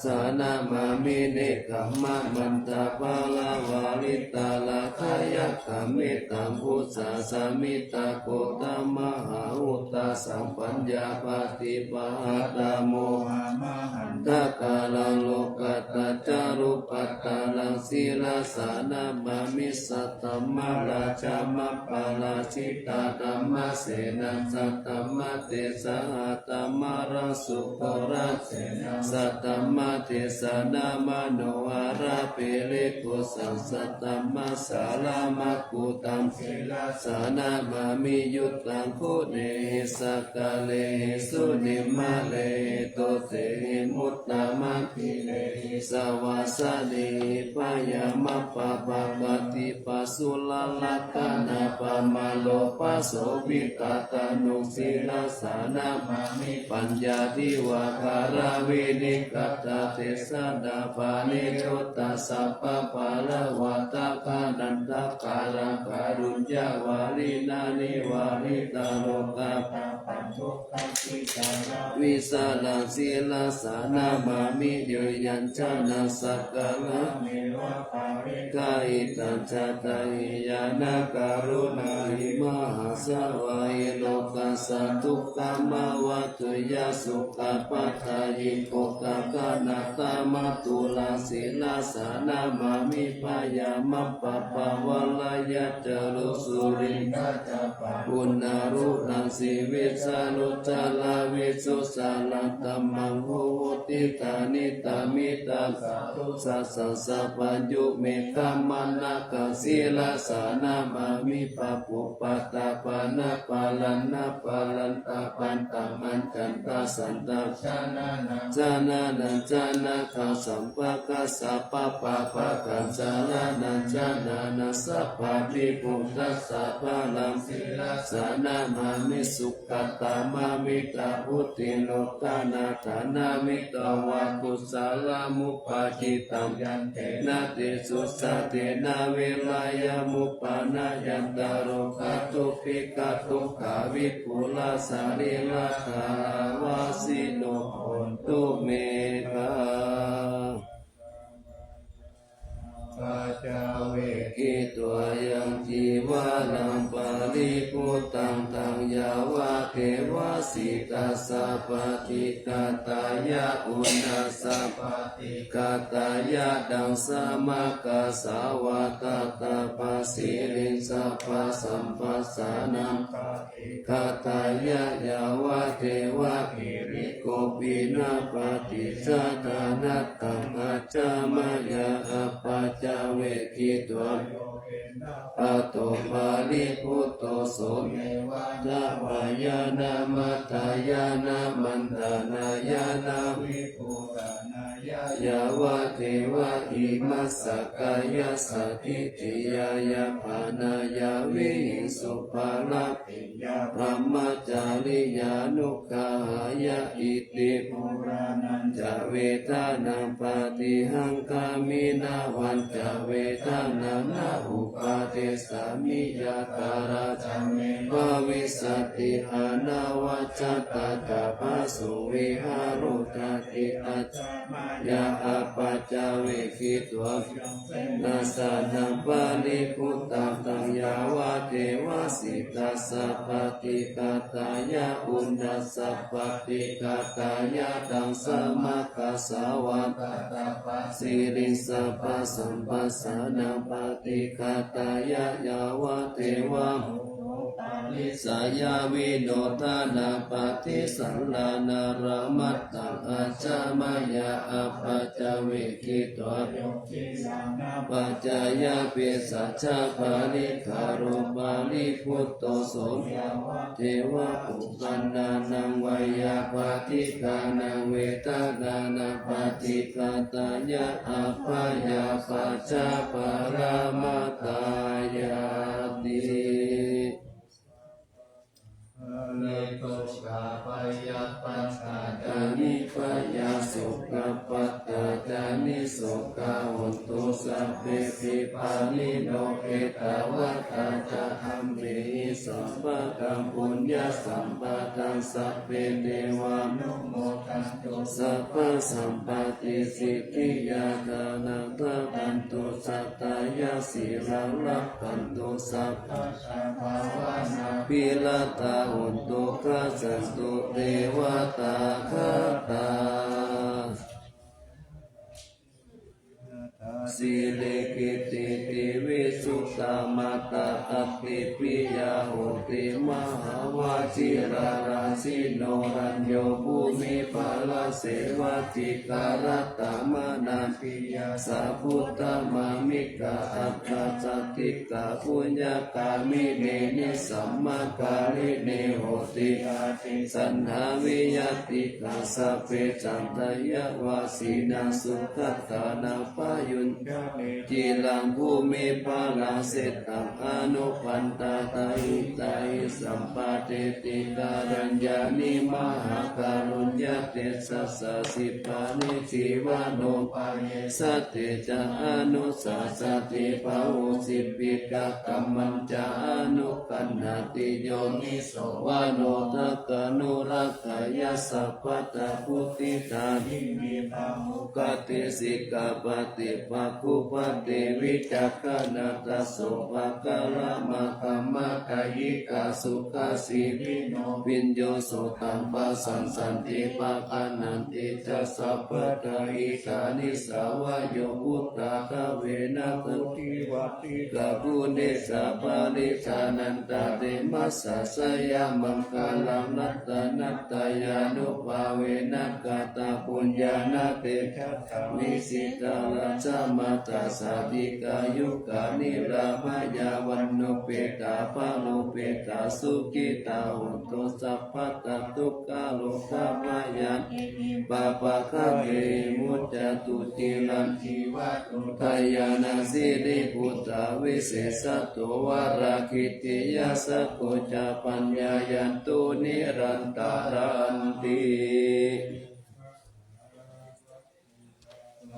sā namāmi. Nekkhammamantaparāvaritarakkhayakkhamitthaṃ pūjāsmi taṃ Gotama. Uttasaṃ paññāpadīpajalamahamhatagaraṃ lokattacarūpattaraṃ sirasā namāmi. Saddhammarājamapparazitaṃ dhammasenānaṃ saddhammatesaha tamaraṃ sughorasenānaṃ saddhammatesanamanoharaṃ pelikkhussaṃ saddhammasāraṃ amukutaṃ sirasā namāmi. Uttamaguṇehi sakkārehi munipuṅgavehi uttamakilehi savāsanehi byāmappamānābhipāsūrakkhaṇappaṃ māro paso vitatthanuṃ sirasā namāmi. Paññā divā khalavinikkhantā tesaṃ nāmāni uddhaṃ sabbabharavā dakkhiṇaṃ dvāraṃ kāruññavāsinā nivaritarogatāpaṃ dukkhaṃ bhikkhave vītarāmaṃ sirasā namāmi. Yo yañjanaṃ sakkārameva parekkhahitāyatthāhi ñāṇakaruṇāhi mahāsavāhi lokassa dukkhamavatthu yā sukhapadaṃ ikottakaṇatthamattulaṃ sirasā namāmi. Byāmappamānābhipāsūrakkhaṇappaṃ māro paso vitatthanuṃ sirasā namāmi. Paññāpadīpajalosuriṃ gajjaggannaṃ suddaṃ meruṃ sūrīṃ gajjaggannaṃ pahū utthitāni tamidha sattu sahassaṃ sabbaññū meghamaṇḍakaṃ sirasā namāmi. Pubbaṭapaṇṇapālaṃ anappaṇṇapālaṃ tappantaṃ maññantā saṇṭhānaṃ janānañca nāgā sampā kaṃ sabbapāpakaṃ janānañca nāgā sabbabhipūtassa balaṃ sirasā namāmi. Sukkatā mamiddha vuḍḍhino ganatha namitvā kusalamupajjhitam yantena tejosā tena viriyamuppanāya tārokā dubbhikkhā dukkhā vipulā sārīrā dāraṃ vasino hontu me gā paccavekkhitvā yaṃ cīvaraṃ paribhuttaṃ taṃ yāvadeva sītassa paṭighātāya uṇhassa paṭighātāya ḍaṃsamakasavātātapasiriṃsapasamphassānaṃ paṭighātāya yāvadeva hirikopinapaṭicchādanatthaṃ ajja mayā appaccave Khitvā yogendapato paribhutto so neva davāya na madāya na maṇḍanāya na vipūsanāya yāvadeva imassa kāyassa ṭhitiyā yāpanāya vihiṃsuparatiyā brahmacāriyānuggahāya. Iti purāṇañca vedanaṃ paṭihaṅkhāmi navañca vedanaṃ na uppādessāmi. Yātrā ca me bhavissati anavajjatā ca phāsuvihāro cāti ajjhamāyā apaccavekkhitvā senāsanaṃ paribhuttaṃ taṃ yāvadeva sītassa paṭighātāya uṇhassa paṭighātāya ḍaṃsamakasavātātapasiriṃsapasampha sanaṃ paṭighātāya yāvadeva buddho parisāya vinodanaṃ paṭisallānārāmattaṃ ajjhamāyā apaccavekkhitvā yo cīlaṃ na paccayabbhe saccaparikkhāro paribhutto so yāvadeva uppannānaṃ veyyābādhikānaṃ vedanānaṃ paṭighātāya abyāpajjhaparamatāyāti. Anekā dukkā bhayā pajjā nibbhayā sokappattā ca nissokā hontu sabbepi pāṇino. Ettāvatā ca amhehi sambhataṃ puññasampadaṃ sabbe devānumodantu sabbasampattisiddhiyā. Dānaṃ dadantu saddhāya sīlaṃ rakkhantu sabbadā bhāvanābhiratā hontu gacchantu devatāgatā. Sīle kittiti visuddhā mātā atti piyā hoti mahāvajirārājino rañño bhūmiphala sevātikā rattamānā piyā sabbuddhamammikā aṭṭhāsaṭṭhikā puññagāminī nisammakārinī hoti ādisaññā viññātikā. Sabbe sattā yāvajjīnā sugatā nāpayuñjane ciraṃ bhūmiphalasetaṃ anuppantāta hitāhi sampādeti kāraññāni mahākāruññatejasā sippāni jīvanupāyesati ca anussāsati bahū jibbikakamañca anuggahāti yoniso manodakkhanurakkhāya sabbattha buddhidāni vippamuttati sikkhāpati pāṇātipātā vicakkhaṇā taso pakaramakkhāma kāyikā sukhasīlino bhiyyo sotaṃ pasassanti pakaṇṇanti ca sabbattha idāni sāvayā buddhā dāvena buddhi vaḍḍhikā pūrenca pārikāṇatha te mahesā jayamaṅgalaṃ. Ratanattayānubhāvena kataṃ puññaṃ na te jatā visitā rājamātā sādhikā yukā nirāmayā vaṇṇupetā balupetā sukhitā hontu sabbadā dukkharogabhayā pāpaggahe vimuccantu ciraṃ jīvatu dāyādā sirīputā visesato varā kittiyā sakko ca paññāya tu nirantaranti.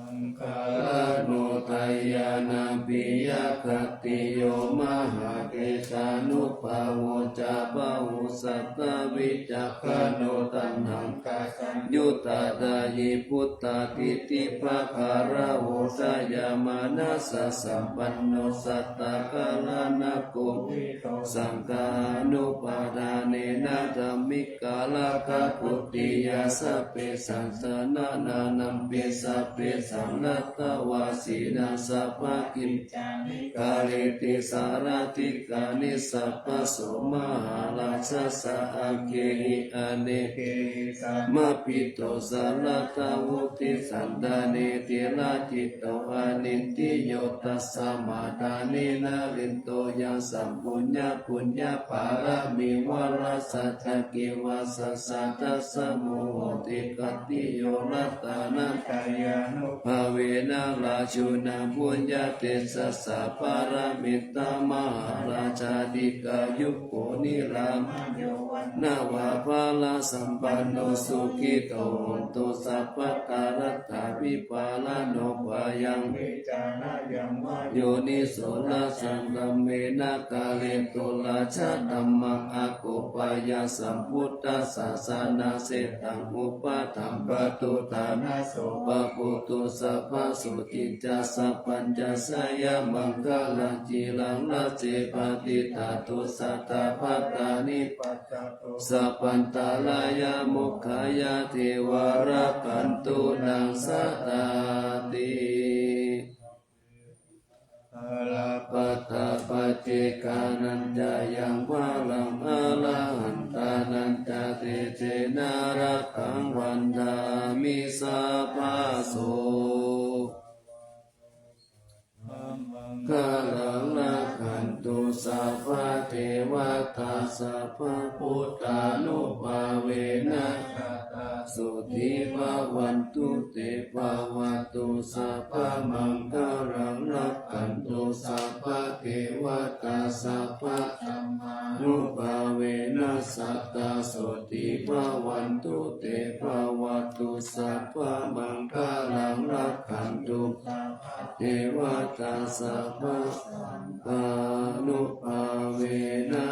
Saṅgarano dāyādā piyakhattiyo mahātejānubhāvo ca bāhussatthā vicakkhaṇo taṇhaṅ kāsaṃ yutā dāyī buddhadiṭṭhibhāgarāmo dāyāmanāsā sampanno sattakaraṇakovido saṅghānupādānena dhammikā rakkhabuddhiyā sabbe saṅghānantānampi sabbe saṅ Natthavāsena sabbakiccāni kareti sārathikāni. Sabbaso mahārājassa aggehi anekehi samāhito, sarathā vutthisaṅghaneti rājito anindriyo. Tasmā dāni narindo yaṃ sambhuññā puññapāramī varassa cākevassa saddasamo hoti. Khattiyo ratanattayānubhāvena rājuna bhuññatejasā, paramitā mahārājā dīghāyuko nirāmayo vaṇṇavanto balasampanno sukhito hotu sabbadā. Rattābhipālano bhayaṃ vipālanayaṃva yoniso rājadhammena kāretu rājadhammaṃ. Akopāya sambuddhassa sānasetaṃ upaṭṭhappatu, ṭhānaso pāputo sabbasotthi ca. Sabbañca jayamaṅgalaṃ ciraṃ rājje patiṭṭhatu sadā, padaṃ pañcasattu sabbantarāyā mokkhaṃ yāti vaṃ rakkhantu naṃ sadāti. Balappattā paccekānañca yaṃ balaṃ arahantānañca tejena rakkhaṃ bandhāmi sabbaso. Maṅgalaṃ rakkhantu sabbadevatā sabbabuddhānubhāvena sadā sotthī bhavantu te. Bhavatu sabbamaṅgalaṃ rakkhantu sabbadevatā sabbadhammānubhāvena sadā sotthī bhavantu te. Bhavatu sabbamaṅgalaṃ rakkhantu sabbadevatā sabbasaṅghānubhāvena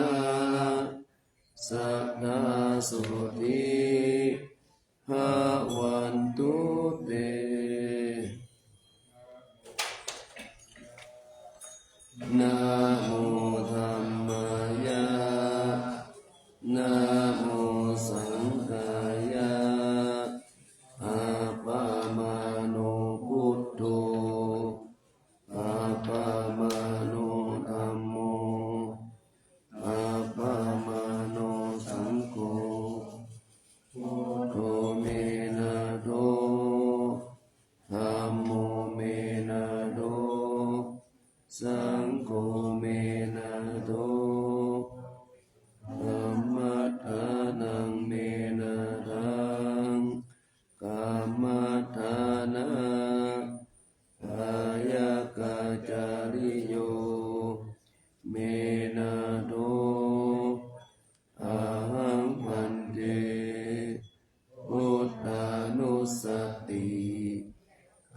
sadā sotthī bhavantu te. Namo dhammāya, namo saṅghāya. Appamāṇo buddho, appamāṇo dhammo, appamāṇo saṅgho. Buddho me nātho, dhammo me nātho, saṅgho me nātho. Dhammadānaṃ me nāthaṃ, kammadānā dāyakācariyo me nātho. Ahaṃ bhante buddhānussati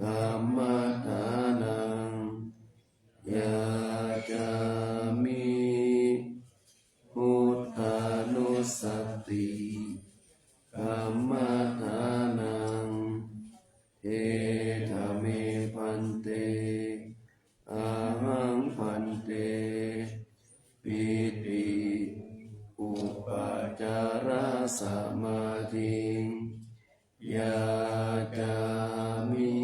kammadānaṃ yācāmi. Buddhānussati kammadānaṃ. Etha me bhante, ahaṃ bhante pīti upācārasamādhiṃ yācāmi.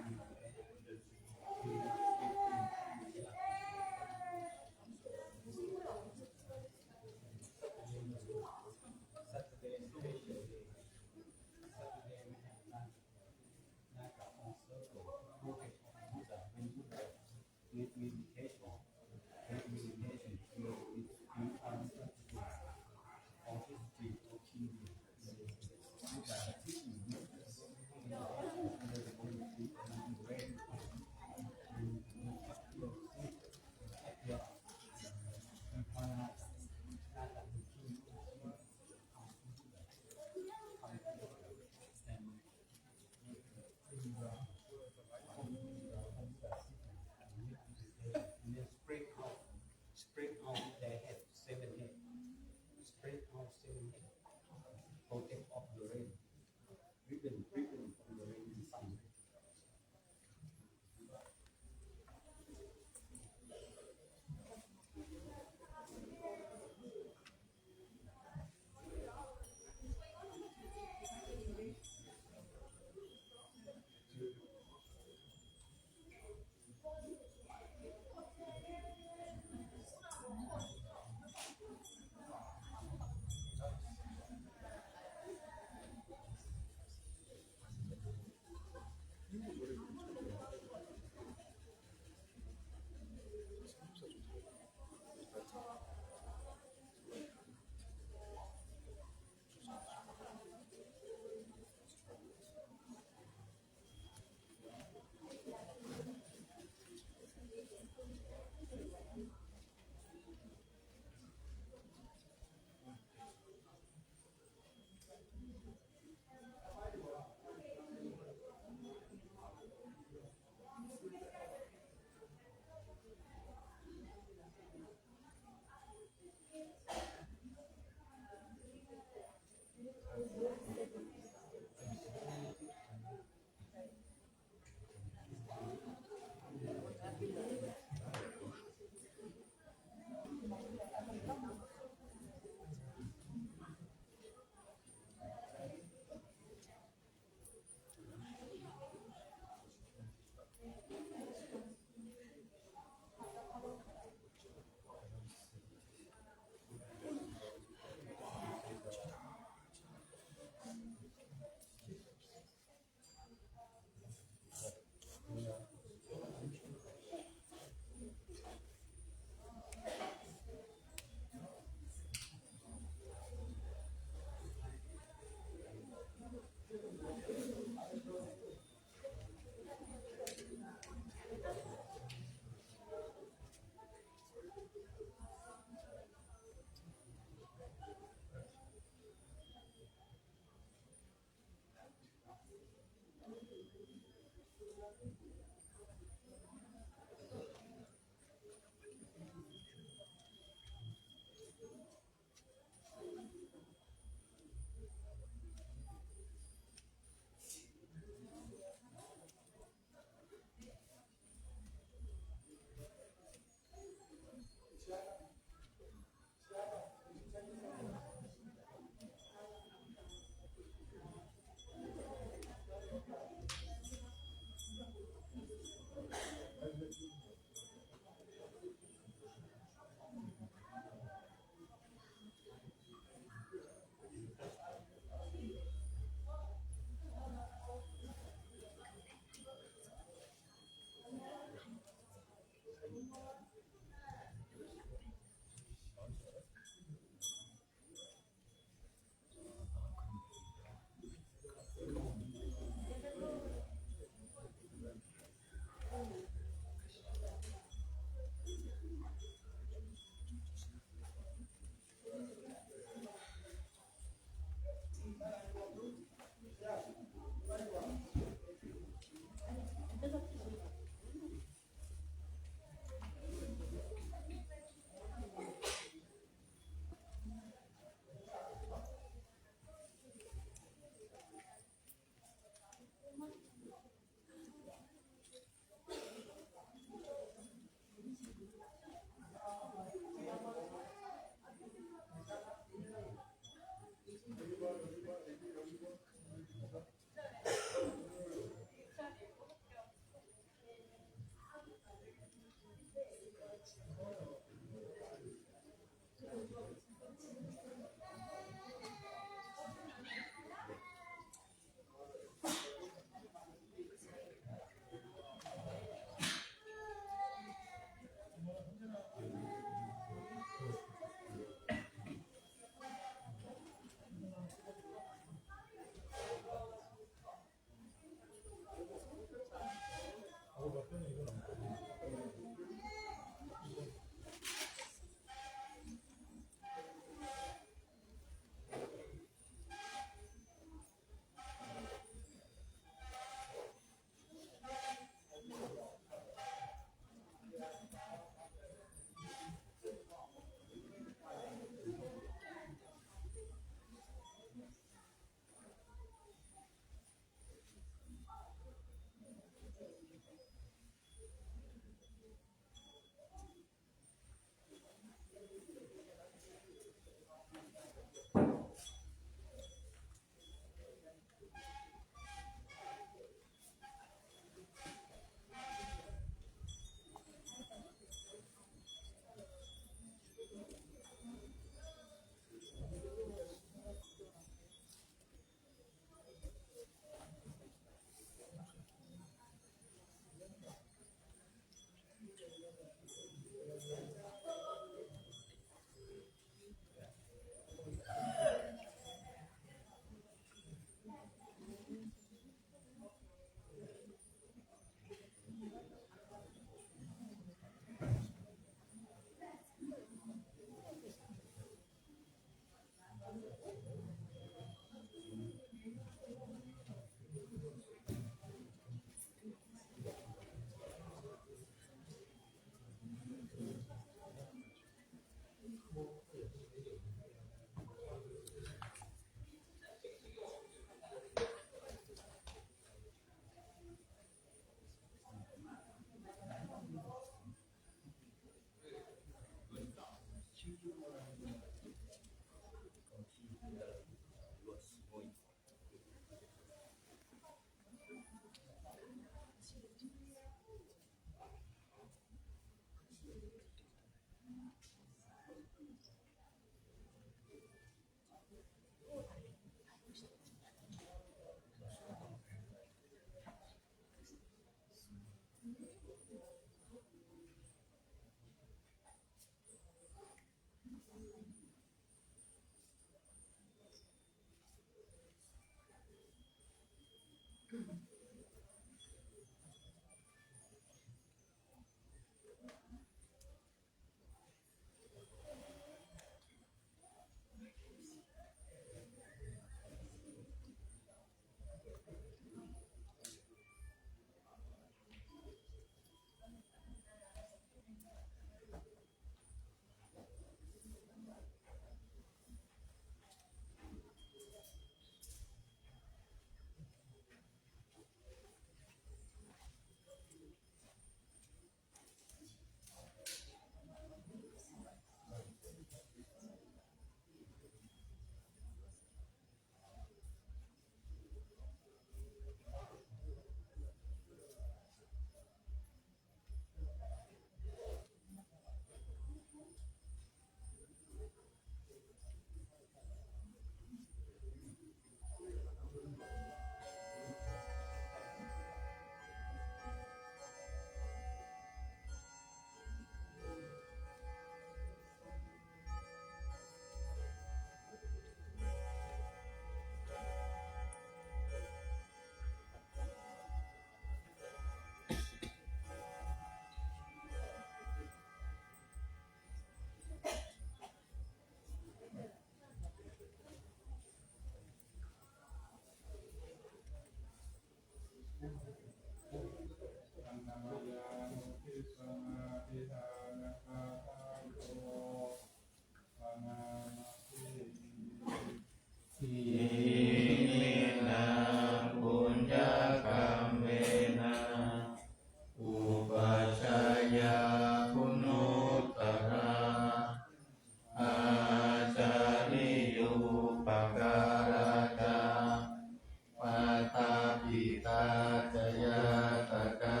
ca ñātakā,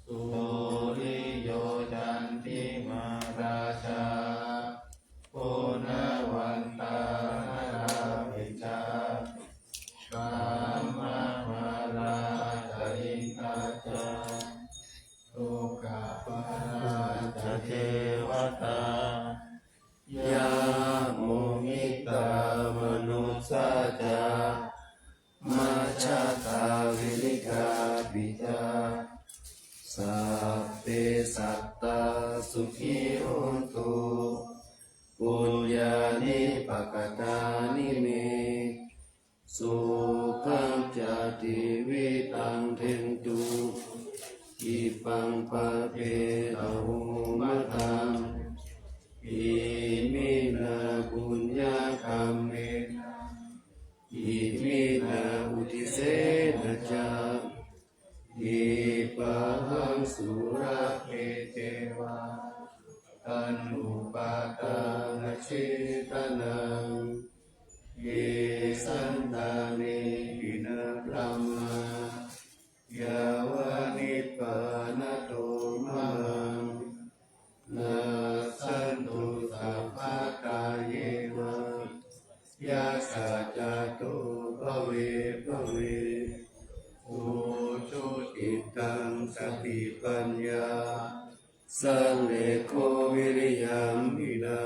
suriyo candimā rājā, guṇavantā narāpi ca, brahmamārā ca indā ca, lokapālā ca devatā, yamo mittā manussā ca, majjhattā verikāpi ca, sabbe sattā sukhī hontu, puññāni pakatāni me, sukhañca tividhaṃ dentu, khippaṃ pāpetha vomataṃ. Iminā puññakammena, iminā uddisena ca, khippāhaṃ sulabhe ceva, taṇhupādānachedanaṃ. Ye santāne hīnā brahmā, yāva nibbānato mamaṃ, nassantu sabbadā yeva, yattha jāto bhave bhave, ujucittaṃ satipaññā, sallekho viriyamhinā,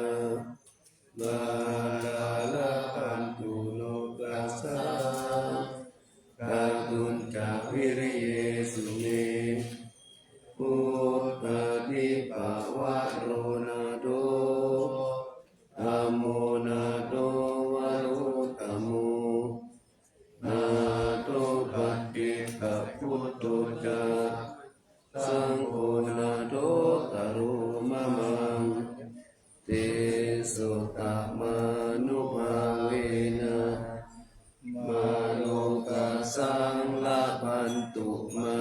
mārā labhantu nokāsaṃ, kātuñca viriyesu me. Buddhādhipavaro nātho, dhammo nātho varuttamo, nātho paccekabuddho ca, saṅgho nāthottaro mamaṃ. Tesottamānubhāvena, mārokāsaṃ labhantu mā.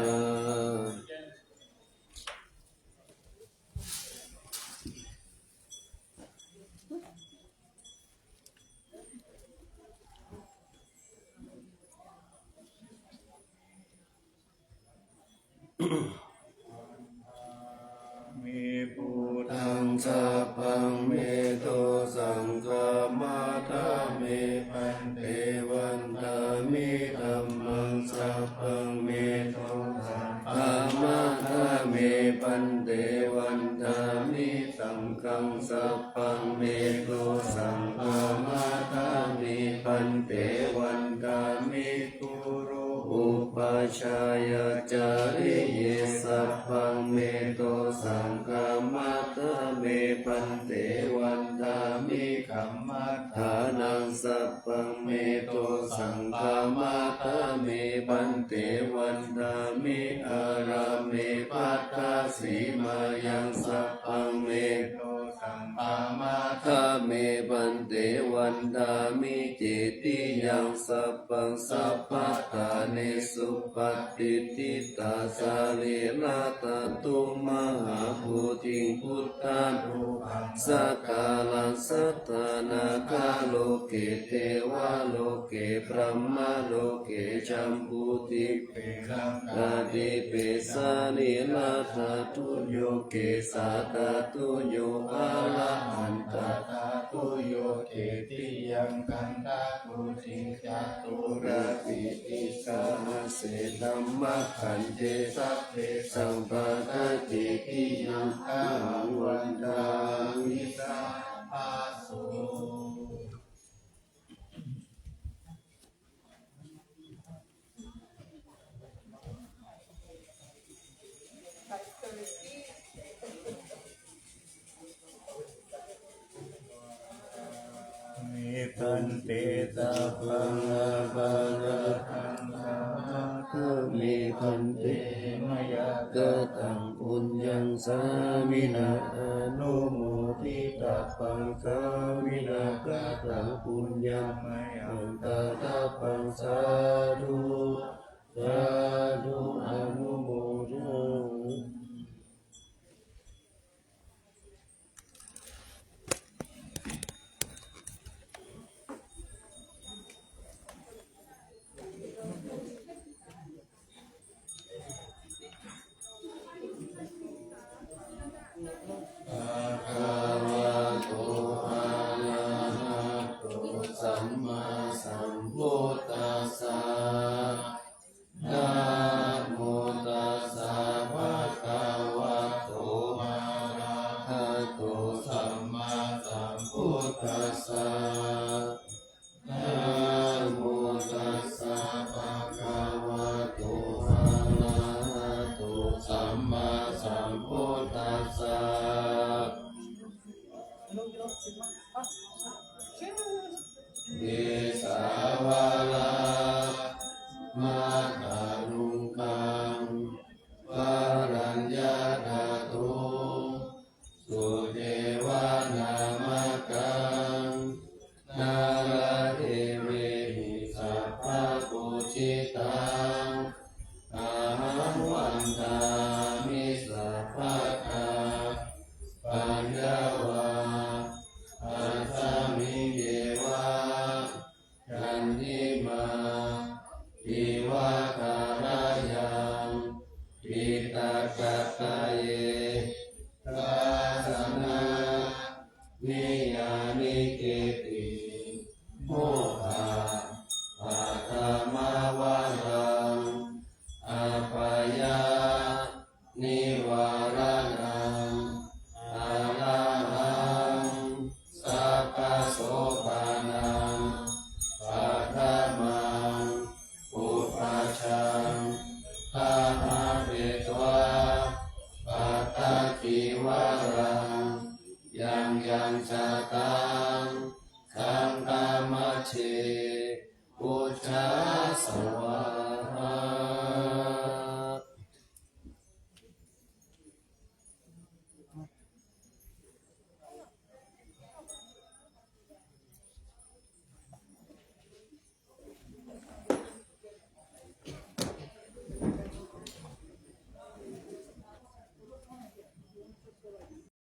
Me buddhaṃ sabbaṃ, me dosaṃ khamatha me bhante. Vandāmi dhammaṃ sabbaṃ, me dosaṃ khamatha me bhante. Vandāmi saṅghaṃ sabbaṃ, me dosaṃ khamatha me bhante. Vandāmi guru upajjhāyācariye sabbaṃ, me dosaṃ khamatha me bhante. Vandāmi kammaṭṭhānaṃ sabbaṃ, me dosaṃ khamatha me bhante. Vandāmi ārāme bhaddasīmāyaṃ sabbaṃ, me dosaṃ khamatha me bhante. Vandāmi cetiyaṃ sabbaṃ, sabbaṭṭhānesu patiṭṭhitā. Sārīradhātu mahābodhiṃ buddharūpaṃ sakalaṃ sadā, nāgaloke devaloke brahmaloke jambudīpe laṅkādīpe. Sārīradhātuyo kesādhātuyo arahantadhātuyo, cetiyaṃ gandhago ce caturāsītisahassadhammakkhandhe, sabbesaṃ buddhacetiyaṃ ahaṃ vandāmi sabbaso. Me bhante sabbaṃ aparādhaṃ khamatha me bhante, mayā kataṃ puññaṃ sāminā anumoditabbaṃ, sāminā kataṃ puññaṃ mayhaṃ dātabbaṃ. Sādhu, sādhu,